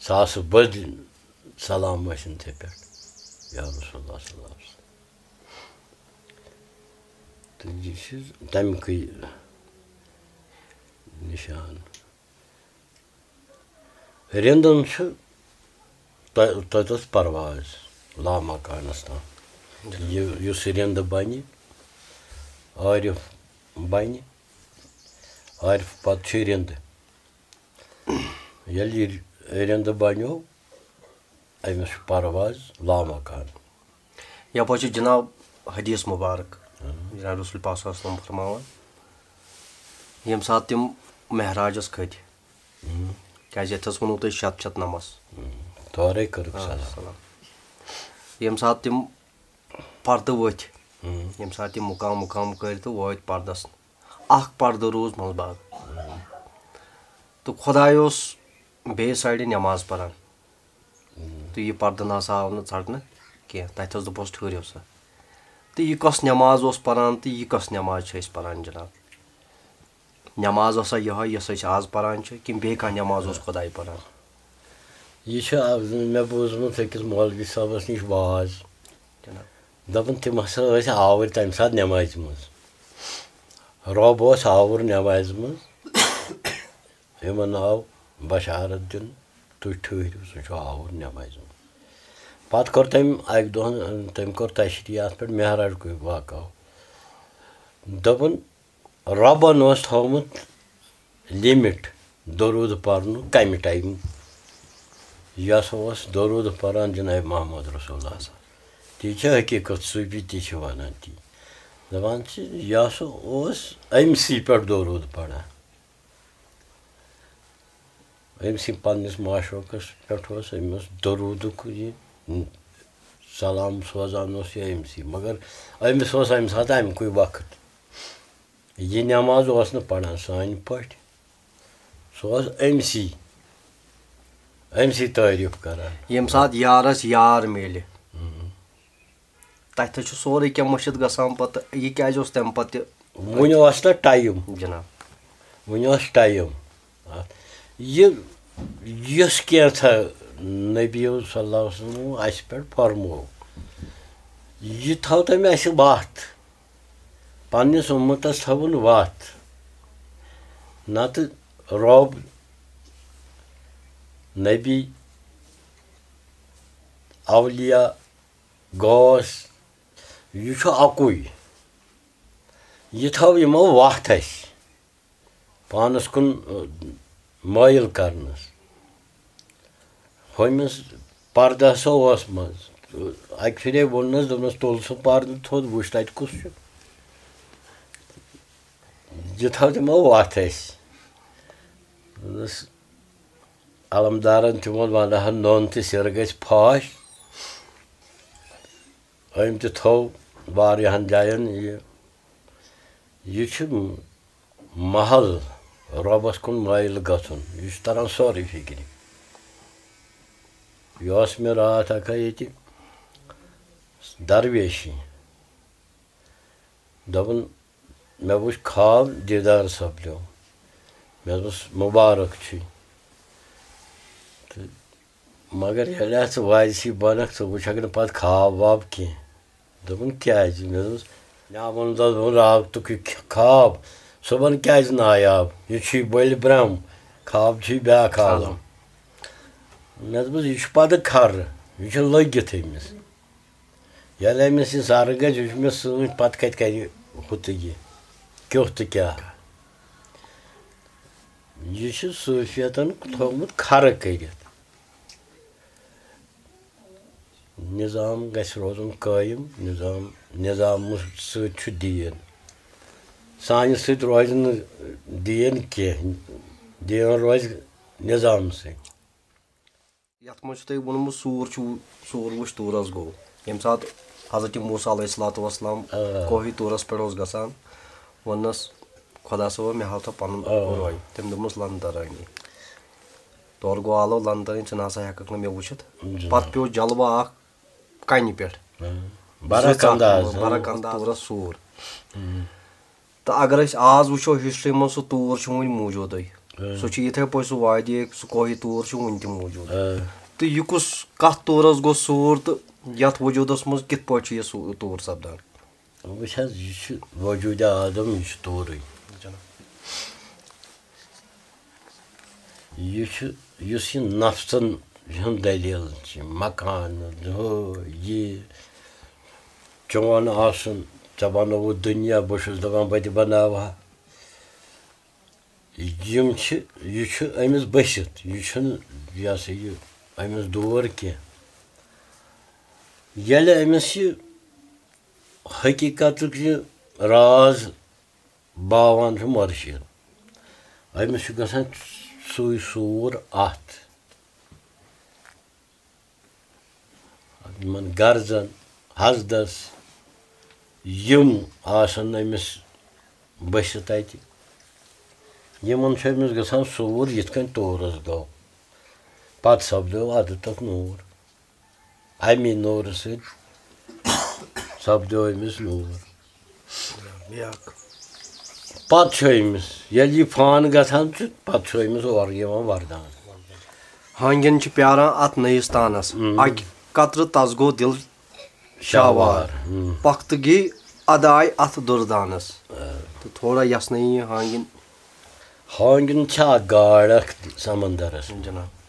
ساسہٕ بٔدۍ سلام ٲسِن ژےٚ پٮ۪ٹھ، یا رسول اللہ صلی اللہ علیہ وسلم۔ تہٕ یہِ چھِ تَمہِ کُے نِشان۔ رِندُن چھُ تۄ-، توٚتَتھ پرواز لامکانَس تام۔ یہِ، یُس رِندٕ بَنہِ، عارف بَنہِ، عارف پَتہٕ چھُ رِندٕ۔ ییٚلہِ یہِ رِندٕ بَنیو، أمِس چھُ پرواز لامکان۔ یپٲرۍ چھُ جناب حدیث مبارک، جناب رسول پاک صلی اللہ علیہ وسلم فرماوان، ییٚمہِ ساتہٕ تِم معراجس کھٔتۍ، کیازِ یتھ حظ ووٚنوُ تۄہہِ شت شت نمس۔ تورے کٔرٕکھ سلام۔ ییٚمہِ ساتہٕ تِم پردٕ ؤتھۍ، ییٚمہِ ساتہٕ تِم مُقام مُقام کٔرۍ تہٕ وٲتۍ پردس، اکھ پردٕ روٗز منٛز باگ۔ تہٕ خۄداے اوس بیٚیہِ سایڈٕ نٮ۪ماز پران۔ تہٕ یہِ پردٕ نہ سا آو نہٕ ژٹنہٕ کینٛہہ۔ تتہِ اوس دوٚپُس، "ٹھٔہرِو سا۔" تہٕ یہِ کۄس نٮ۪ماز اوس پران تہٕ یہِ کۄس نٮ۪ماز چھِ أسۍ پران، جناب؟ نٮ۪ماز ٲسا یِہوٚے، یۄس أسۍ آز پران چھِ، کِنہٕ بیٚیہِ کانٛہہ نٮ۪ماز اوس خۄداے پران؟ یہِ چھُ اَز مےٚ بوٗزمُت أکِس مولوی صٲبَس نِش واز۔ جناب۔ دَپان، تِم ہسا ٲسۍ آوٕرۍ تَمہِ ساتہٕ نٮ۪مازِ منٛز۔ رۄب اوس آوُر نٮ۪مازِ منٛز۔ یِمن آو بشارت دِنہٕ، تُہۍ ٹھٔہرِو، سُہ چھُ آوُر نٮ۪مازِ منٛز۔ پتہٕ کوٚر تٔمۍ اَکہِ دۄہ، تٔمۍ کوٚر تشریح اَتھ پٮ۪ٹھ، معراج کُے واقعہ۔ دوٚپُن، رۄبن اوس تھوٚومُت لِمِٹ درود پرنُک کمہِ ٹایمہٕ۔ یہِ ہسا اوس درود پران جناب محمد رسول اللہ صلی اللہ علیہ وسلم۔ تی چھِ حقیقت، صوفی تہِ چھِ ونان تی۔ دپان چھِ، یہِ ہسا اوس أمسٕے پٮ۪ٹھ درود پران۔ أمۍ سٕنٛدِ پننِس معشوقس پٮ۪ٹھ اوس، أمۍ اوس درودُک یہِ سلام سوزان اوس یہِ أمۍ سٕے، مگر أمِس اوس اَمہِ ساتہٕ اَمہِ کُے وقت۔ یہِ نٮ۪ماز اوس نہٕ پران سانہِ پٲٹھۍ، سُہ اوس أمۍ سٕے، أمۍ سٕے تعریٖف کران۔ ییٚمہِ ساتہٕ یارس یار میلہِ، تتہِ چھُ سورُے کینٛہہ مٔشِتھ گژھان۔ پتہٕ یہِ کیازِ اوس تمہِ پتہٕ تہِ؟ وُنہِ اوس نہٕ ٹایم۔ جناب۔ وُنہِ اوس ٹایم۔ اتھ۔ یہِ، یُس کینٛژھا نبی صلی اللہ علیہ وسلم اسہِ پٮ۪ٹھ فرموو، یہِ تھٲو تٔمۍ اسہِ وتھ، پننِس اُمتس تھٲوٕن وتھ۔ نتہٕ رۄب، نبی، اولیاء، غوث، یہِ چھُ اَکُے۔ یہِ تھٲو یِمو وَتھ اَسہِ پانَس کُن، ٲ، مٲیِل کرنَس۔ ہُمِس پردٕ ہسا اوس منٛز۔ اَکہِ پھِرِ ووٚننَس، دوٚپنَس، "تُل سُہ پردٕ تھوٚد، وٕچھ تَتہِ کُس چھُ۔" یہِ تھٲو تِمو وَتھ اَسہِ۔ دوٚپنَس، علمدارن تہِ ووٚن، "وَنہٕ ہن نوٚن تہٕ سِر گژھِ پھاش۔" أمۍ تہِ تھوٚو واریاہن جاین یہِ۔ یہِ چھُ محل رۄبس کُن مٲیِل گژھُن، یہِ چھُ تران سورُے فِکرِ۔ یہِ اوس مےٚ راتھ اکھا ییٚتہِ درویشی۔ دوٚپُن، مےٚ وُچھ خواب دیٖدار صٲبنیو۔ مےٚ دوٚپُس، "مُبارک چھُے۔" تہٕ مگر ییٚلہِ اَتھ ژٕ وازِ چھِ بَنَکھ، ژٕ وٕچھَکھ نہٕ پَتہٕ خواب واب کینٛہہ۔ دوٚپُن، "کیٛازِ؟" مےٚ دوٚپُس، "مےٚ ووٚن، دوٚپُن، راتُک یہِ خواب، صُبحن کیٛازِ نایاب؟ یہِ چھُے بٔلۍ برٛم، خاب چھُے بیٛاکھ عالم۔ عالم۔ مےٚ دوٚپُس، یہِ چھُ پَتہٕ کھَرٕ، یہِ چھُ لٔگِتھ أمِس۔ ییٚلہِ أمِس یہِ سَرٕ گژھِ، یہِ چھُ مےٚ سۭتۍ، پَتہٕ کَتہِ کَرِ ہُہ تہٕ یہِ، کیُتھ تہٕ کیٛاہ؟ یہِ چھُ صوٗفیتَن تھوٚومُت کھَرٕ کٔرِتھ۔ نظام گژھِ روزُن قٲیِم، نظام، نظامہٕ سۭتۍ چھُ دیٖن۔ سانہِ سۭتۍ روزِ نہٕ دیٖن کینٛہہ، دیٖن روزِ نظامہٕ سۭتۍ۔ یَتھ منٛز چھُ تۄہہِ ووٚنمُت، سوٗر چھُ، سوٗر وٕچھ طوٗرَس گوٚو۔ ییٚمہِ ساتہٕ حضرت موسیٰ علیہ الصلوۃ والسلام آ۔ کوہِ طوٗرَس پٮ۪ٹھ اوس گژھان، ووٚننَس، "خۄدا صٲبا، مےٚ ہاو تہٕ پَنُن آ۔ روے۔" تٔمۍ دوٚپمَس، "لَن تَرٲنی۔" تورٕ گوٚو آلو، "لَن تَرٲنی، ژٕ نہ سا ہٮ۪کَکھ نہٕ مےٚ وٕچھِتھ۔" جِناب۔ پَتہٕ پیوٚو جلوٕ اَکھ کَنہِ پٮ۪ٹھ۔ آ۔ برق زٕ ژَکھ انداز، منٛز، آ۔ برق انداز طوٗرَس سوٗر۔ ہُم۔ تہٕ اگر أسۍ آز وٕچھو ہسٹری منٛز، سُہ طوٗر چھُ وُنہِ موٗجوٗدٕے۔ اۭں۔ سُہ چھُ یِتھَے پٲٹھۍ، سُہ وادی، سُہ کوہِ طوٗر چھُ وُنہِ تہِ موٗجوٗد۔ اۭں۔ تہٕ یہِ کُس، کَتھ طوٗرَس گوٚو سوٗر تہٕ یَتھ وجوٗدَس منٛز کِتھ پٲٹھۍ چھُ یہِ سُہ طوٗر سَپدان؟ وٕچھ حظ، یہِ چھُ وجوٗدِ آدم، یہِ چھُ طوٗرٕے۔ جِناب۔ یہِ چھُ، یُس یہِ نفسن ہُنٛد دٔلیٖل چھِ، مکان، ہُہ، یہِ، چون آسُن، ژےٚ بنووُتھ دُنیا، بہٕ چھُس دَپان، بہٕ تہِ بناوٕ ہا۔ یِم چھِ، یہِ چھُ أمِس بٔسِتھ، یہِ چھُنہٕ، یہِ ہسا یہِ، أمِس دوٗر کینٛہہ۔ ییٚلہِ أمِس یہِ حقیٖقتُک یہِ راز باوان چھُ مُرشِد، أمِس چھُ گژھان سُے سوٗر اَتھ۔ یِمَن غرضن، حسدس، یِم آسَن أمِس بٔسِتھ اَتہِ، یِمَن چھُ أمِس گژھان سوٗر یِتھ کٔنۍ طوٗرَس گوٚو۔ پَتہٕ سَپدیو اَدٕ تَتھ نوٗر۔ اَمی نوٗرٕ سۭتۍ سَپدیو أمِس نوٗر۔ بیٛاکھ۔ پَتہٕ چھُ أمِس، ییٚلہِ یہِ فان گژھان چھُ، پَتہٕ چھُ أمِس اورٕ یِوان وَردان۔ ہانگٮ۪ن چھِ پیاران اَتھ نٔیِس تانَس۔ اۭں۔ اَکہِ قطرٕ تَس گوٚو دِل شاوار۔ شاوار، اۭں۔ پختگی ادا آے اَتھ دُردانَس۔ آ۔ تہٕ تھوڑا یَسنٲیِو یہِ ہانگِن۔ ہانگِن چھِ اَکھ گاڈ اَکھ سَمندَرَس۔ جِناب۔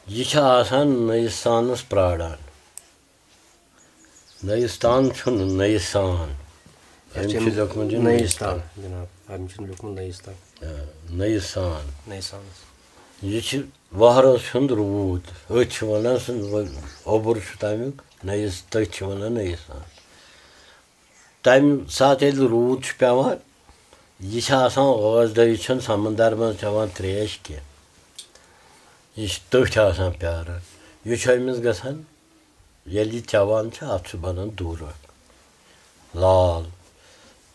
یہِ چھِ آسان نٔیِس تانَس پرٛاران۔ نٔیِس تان چھُنہٕ نٔیِس سان۔ أمۍ چھُ لیوٚکھمُت یہِ نٔیِس نٔیِس تان۔ تان۔ جِناب، أمۍ چھُنہٕ لیوٚکھمُت نٔیِس تان۔ آ، نٔیِس سان۔ نٔیِس تانَس۔ یہِ چھِ وَہرٲژ ہُنٛد روٗد۔ أتھۍ چھِ وَنان سُہ اوٚبُر چھُ تَمیُک، نٔیِس، تٔتھۍ چھِ وَنان نٔیِس تان۔ تَمہِ ساتہٕ ییٚلہِ روٗد چھُ پٮ۪وان، یہِ چھِ آسان ٲس دٔے، یہِ چھَنہٕ سَمندَر منٛز چٮ۪وان ترٛیش کینٛہہ۔ یہِ چھِ تٔتھۍ آسان پیٛاران۔ یہِ چھُ أمِس گژھان، ییٚلہِ یہِ چٮ۪وان چھِ، اَتھ چھُ بَنان دوٗر اَکھ لال۔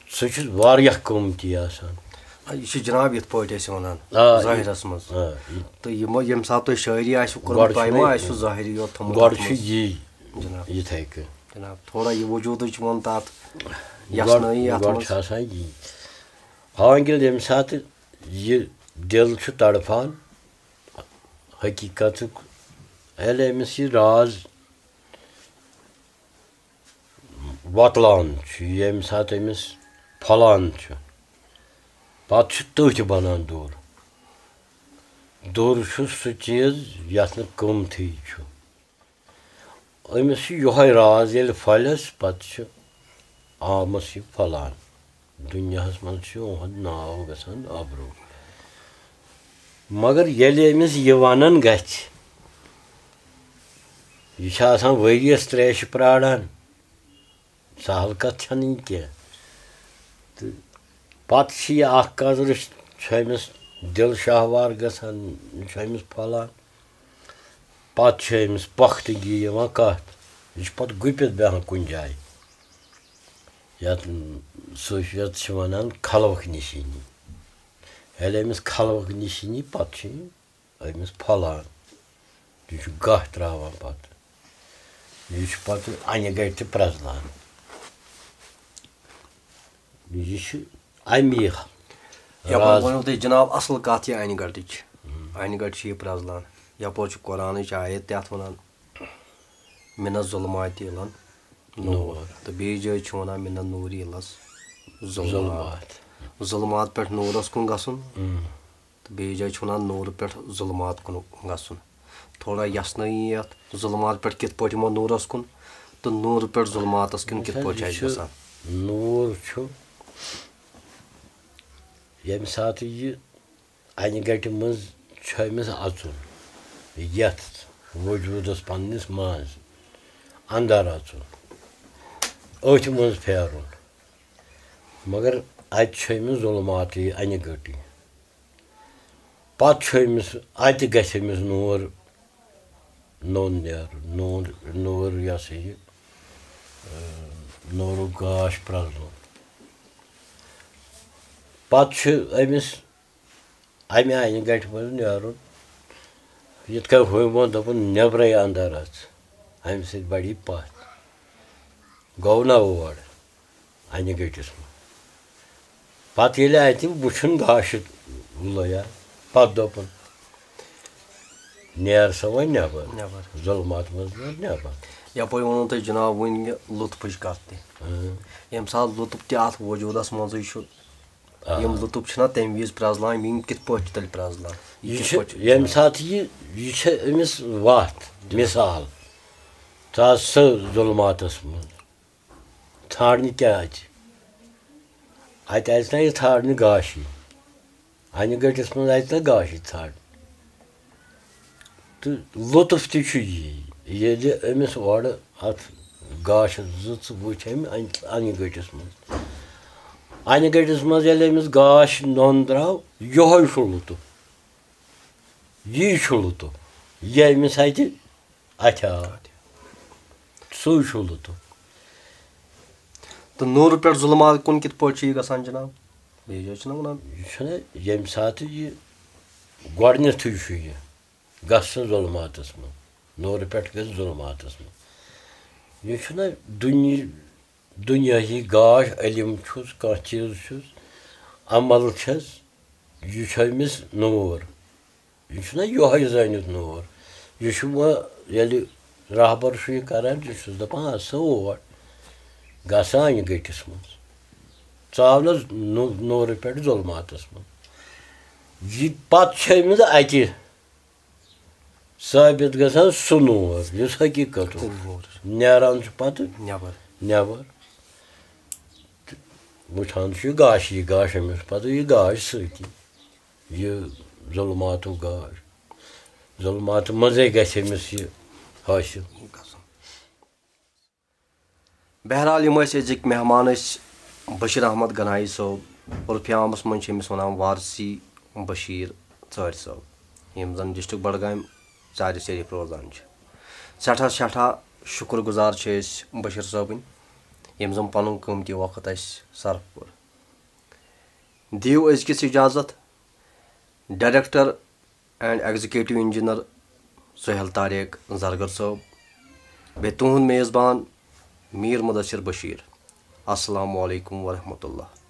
سُہ چھُ واریاہ قۭمتی آسان۔ آ، یہِ چھُ جِناب یِتھ پٲٹھۍ أسۍ وَنان، آ، یہِ، ظٲہِرَس منٛز۔ آ، یہِ تہٕ یِمو، ییٚمہِ ساتہٕ تۄہہِ شٲعری آسِوٕ کٔرمٕژ، گۄڈٕ تۄہہِ چھُنہٕ ما یہِ، آسِوٕ ظٲہِری یوت تھوٚمُت گۄڈٕ اَتھ چھُ منٛز؟ یی جِناب۔ یِتھَے کٔنۍ۔ جِناب، تھوڑا یہِ وجوٗدٕچ ووٚن تَتھ، گۄڈٕ، یَسنٲیی اَتھ گۄڈٕ منٛز۔ چھُ آسان یی۔ ہاں، ییٚلہِ ییٚمہِ ساتہٕ یہِ دِل چھُ تڑپان، حقیٖقتُک، ییٚلہِ أمِس یہِ راز وۄتلان چھُ، ییٚمہِ ساتہٕ أمِس پھۄلان چھُ، پَتہٕ چھُ تٔتھۍ بَنان دوٗر۔ دوٗر چھُ سُہ چیٖز یَتھ نہٕ قۭمتھٕے چھُ۔ أمِس چھُ یِہوٚے راز، ییٚلہِ پھۄلٮ۪س، پَتہٕ چھُ آمَس یہِ پھۄلان۔ دُنیاہَس منٛز چھُ یِہُنٛد ناو گژھان آبروٗ۔ مگر ییٚلہِ أمِس یہِ وَنان گژھِ، یہِ چھِ آسان ؤریَس ترٛیشہِ پرٛاران، سہل کَتھ چھَنہٕ یہِ کینٛہہ۔ تہٕ پَتہٕ چھِ یہِ اَکھ کَزرٕ چھُ أمِس دِل شاہوار گژھان، یہِ چھُ أمِس پھۄلان۔ پَتہٕ چھِ أمِس پۄختگی یِوان کَتھ، یہِ چھُ پَتہٕ گُپِتھ بیٚہوان کُنہِ جایہِ۔ یَتھ صوٗفیت چھِ وَنان خلوق نِشٲنی۔ ییٚلہِ أمِس خلوق نِشٲنی، پَتہٕ چھِ یہِ أمِس پھۄلان۔ یہِ چھُ گاہ ترٛاوان پَتہٕ۔ یہِ چھُ پَتہٕ اَنہِ گَٹہِ تہِ پرٛزلان۔ یہِ چھُ اَمی یَپٲرۍ راز۔ ووٚنوُ تۄہہِ جِناب اَصٕل کَتھ یہِ اَنہِ گَٹٕچ۔ ہُم۔ اَنہِ گَٹہِ چھِ یہِ پرٛزلان۔ یَپٲرۍ چھُ قرآنٕچ آیت تہِ اَتھ وَنان، "مِنَ الظُّلُمَاتِ اِلَن نوٗر۔" نوٗر۔ تہٕ بیٚیِس جایہِ چھُ وَنان، "مِنَ النوٗرِ اِلَس ظلمات۔ ظلمات پٮ۪ٹھ نوٗرَس کُن گژھُن۔ تہٕ بیٚیہِ جایہِ چھِ وَنان نوٗرٕ پٮ۪ٹھ ظلمات کُن گژھُن۔ تھوڑا یَژھنٲیی یَتھ ظلمات پٮ۪ٹھ کِتھ پٲٹھۍ یِمو نوٗرَس کُن تہٕ نوٗرٕ پٮ۪ٹھ ظلماتَس کُن کِتھ پٲٹھۍ چھِ اَسہِ گژھان۔ نوٗر چھُ، ییٚمہِ ساتہٕ یہِ اَنہِ گَٹہِ منٛز چھُ أمِس اَژُن، یَتھ وجوٗدَس پنٛنِس منٛز اَندَر اَژُن، أتھۍ منٛز پھیرُن۔ مگر اَتہِ چھُ أمِس ظُلماتٕے اَنہِ گٔٹی۔ پَتہٕ چھُ أمِس، اَتہِ گژھِ أمِس نوٗر نوٚن نیرُن، نوٗر، نوٗر یہِ ہسا یہِ، نوٗرُک گاش پرٛزنُن۔ پَتہٕ چھُ أمِس اَمہِ اَنہِ گَٹہِ منٛز نیرُن۔ یِتھ کٔنۍ ہُمۍ ووٚن، دوٚپُن، "نٮ۪برَے اَندَر اَژ، اَمہِ سۭتۍ بَڑی پَتھ۔" گوٚو نہ اور اَنہِ گٔٹِس منٛز۔ پَتہٕ ییٚلہِ اَتہِ وٕچھُن گاشہِ لویا، پَتہٕ دوٚپُن، "نیر سا وۄنۍ نٮ۪بر، نٮ۪بر۔ ظُلمات منٛز نیر نٮ۪بر۔" یَپٲرۍ ووٚنوُ تۄہہِ جِناب وٕنہِ یہِ لُطفٕچ کَتھ تہِ۔ اۭں۔ ییٚمہِ ساتہٕ لُطف تہِ اَتھ وجوٗدَس منٛزٕے چھُ، آ۔ یِم لُطف چھِنہ تَمہِ وِزِ پرٛزلان، یِم کِتھ پٲٹھۍ چھِ تیٚلہِ پرٛزلان؟ یہِ یہِ کِتھ چھُ پٲٹھۍ چھُ ییٚمہِ پرٛزلان؟ ساتہٕ یہِ، یہِ چھِ أمِس وَتھ، مِثال، ژٕ آس سا ظُلماتَس منٛز۔ ژھانٛڈنہِ کیٛاہ اَژِ؟ اَتہِ اَژِ نہ یہِ ژھانٛڈنہِ گاشی؟ اَنہِ گٔٹِس منٛز اَژِ نہ گاشی ژھانٛڈنہِ؟ تہٕ لُطف تہِ چھُ یی، ییٚلہِ أمِس اورٕ اَتھ گاشَس زٕ ژٕ وٕچھ اَمہِ اَنہِ، اَنہِ گٔٹِس منٛز۔ اَنہِ گٔٹِس منٛز ییٚلہِ أمِس گاش نوٚن درٛاو، یِہوٚے چھُ لُطف۔ یی چھُ لُطف۔ یہِ أمِس اَتہِ اَتھِ آو۔ سُے چھُ لُطف۔ تہٕ نوٗرٕ پٮ۪ٹھ ظُلمات کُن کِتھ پٲٹھۍ چھُ یہِ گژھان جِناب؟ بیٚیہِ جایہِ چھِنہ وَنان۔ یہِ چھُنہ ییٚمہِ ساتہٕ یہِ گۄڈٕنٮ۪تھٕے چھُ یہِ گژھُن ظُلماتَس منٛز، نوٗرٕ پٮ۪ٹھ گژھِ ظُلماتَس منٛز۔ یہِ چھُنہ دُنیا، دُنیاہی گاش، علم چھُس، کانٛہہ چیٖز چھُس، عمل چھَس، یہِ چھُ أمِس نوٗر۔ یہِ چھُنہ یِہوٚے زٲنِتھ نوٗر۔ یہِ چھُ وۄنۍ ییٚلہِ راہبر چھُ یہِ کران، یہِ چھُس دَپان، "اَژھ سا اور، گژھ سا اَنہِ گٔٹِس منٛز، ژاو نہ نو-، نوٗرٕ پٮ۪ٹھ ظُلماتَس منٛز۔" یہِ پَتہٕ چھُ أمِس اَتہِ ثٲبِت گژھان سُہ نوٗر، یُس حقیٖقتُک سُہ نوٗر چھُ۔ نیران چھُ پَتہٕ نٮ۪بر۔ نٮ۪بر۔ تہٕ وٕچھان چھُ یہِ گاش، یہِ گاش أمِس پَتہٕ یہِ گاش سۭتی۔ یہِ ظُلماتُک گاش، ظُلماتہٕ منٛزَے گژھِ أمِس یہِ حٲصِل۔ بہرحال، یِم ٲسۍ أزِکۍ مہمان ٲسۍ بشیٖر احمد گنایی صٲب، عرفِ عامس منٛز چھِ أمِس وَنان وارثی بشیٖر ژٲرۍ صٲب، یِم زَن ڈسٹرکٹ بڈگامہِ ژارِ شریف روزان چھِ۔ سٮ۪ٹھاہ سٮ۪ٹھاہ شُکر گُزار چھِ أسۍ بشیٖر صٲبٕنۍ، ییٚمۍ زَن پَنُن قۭمتی وقت اَسہِ صرف کوٚر۔ دِیِو أزکِس اِجازت۔ Director and executive engineer Sohail Tariq Zargar صٲب، بیٚیہِ تُہُنٛد میزبان میر مدثر بشیر۔ السلام علیکم ورحمۃ اللہ۔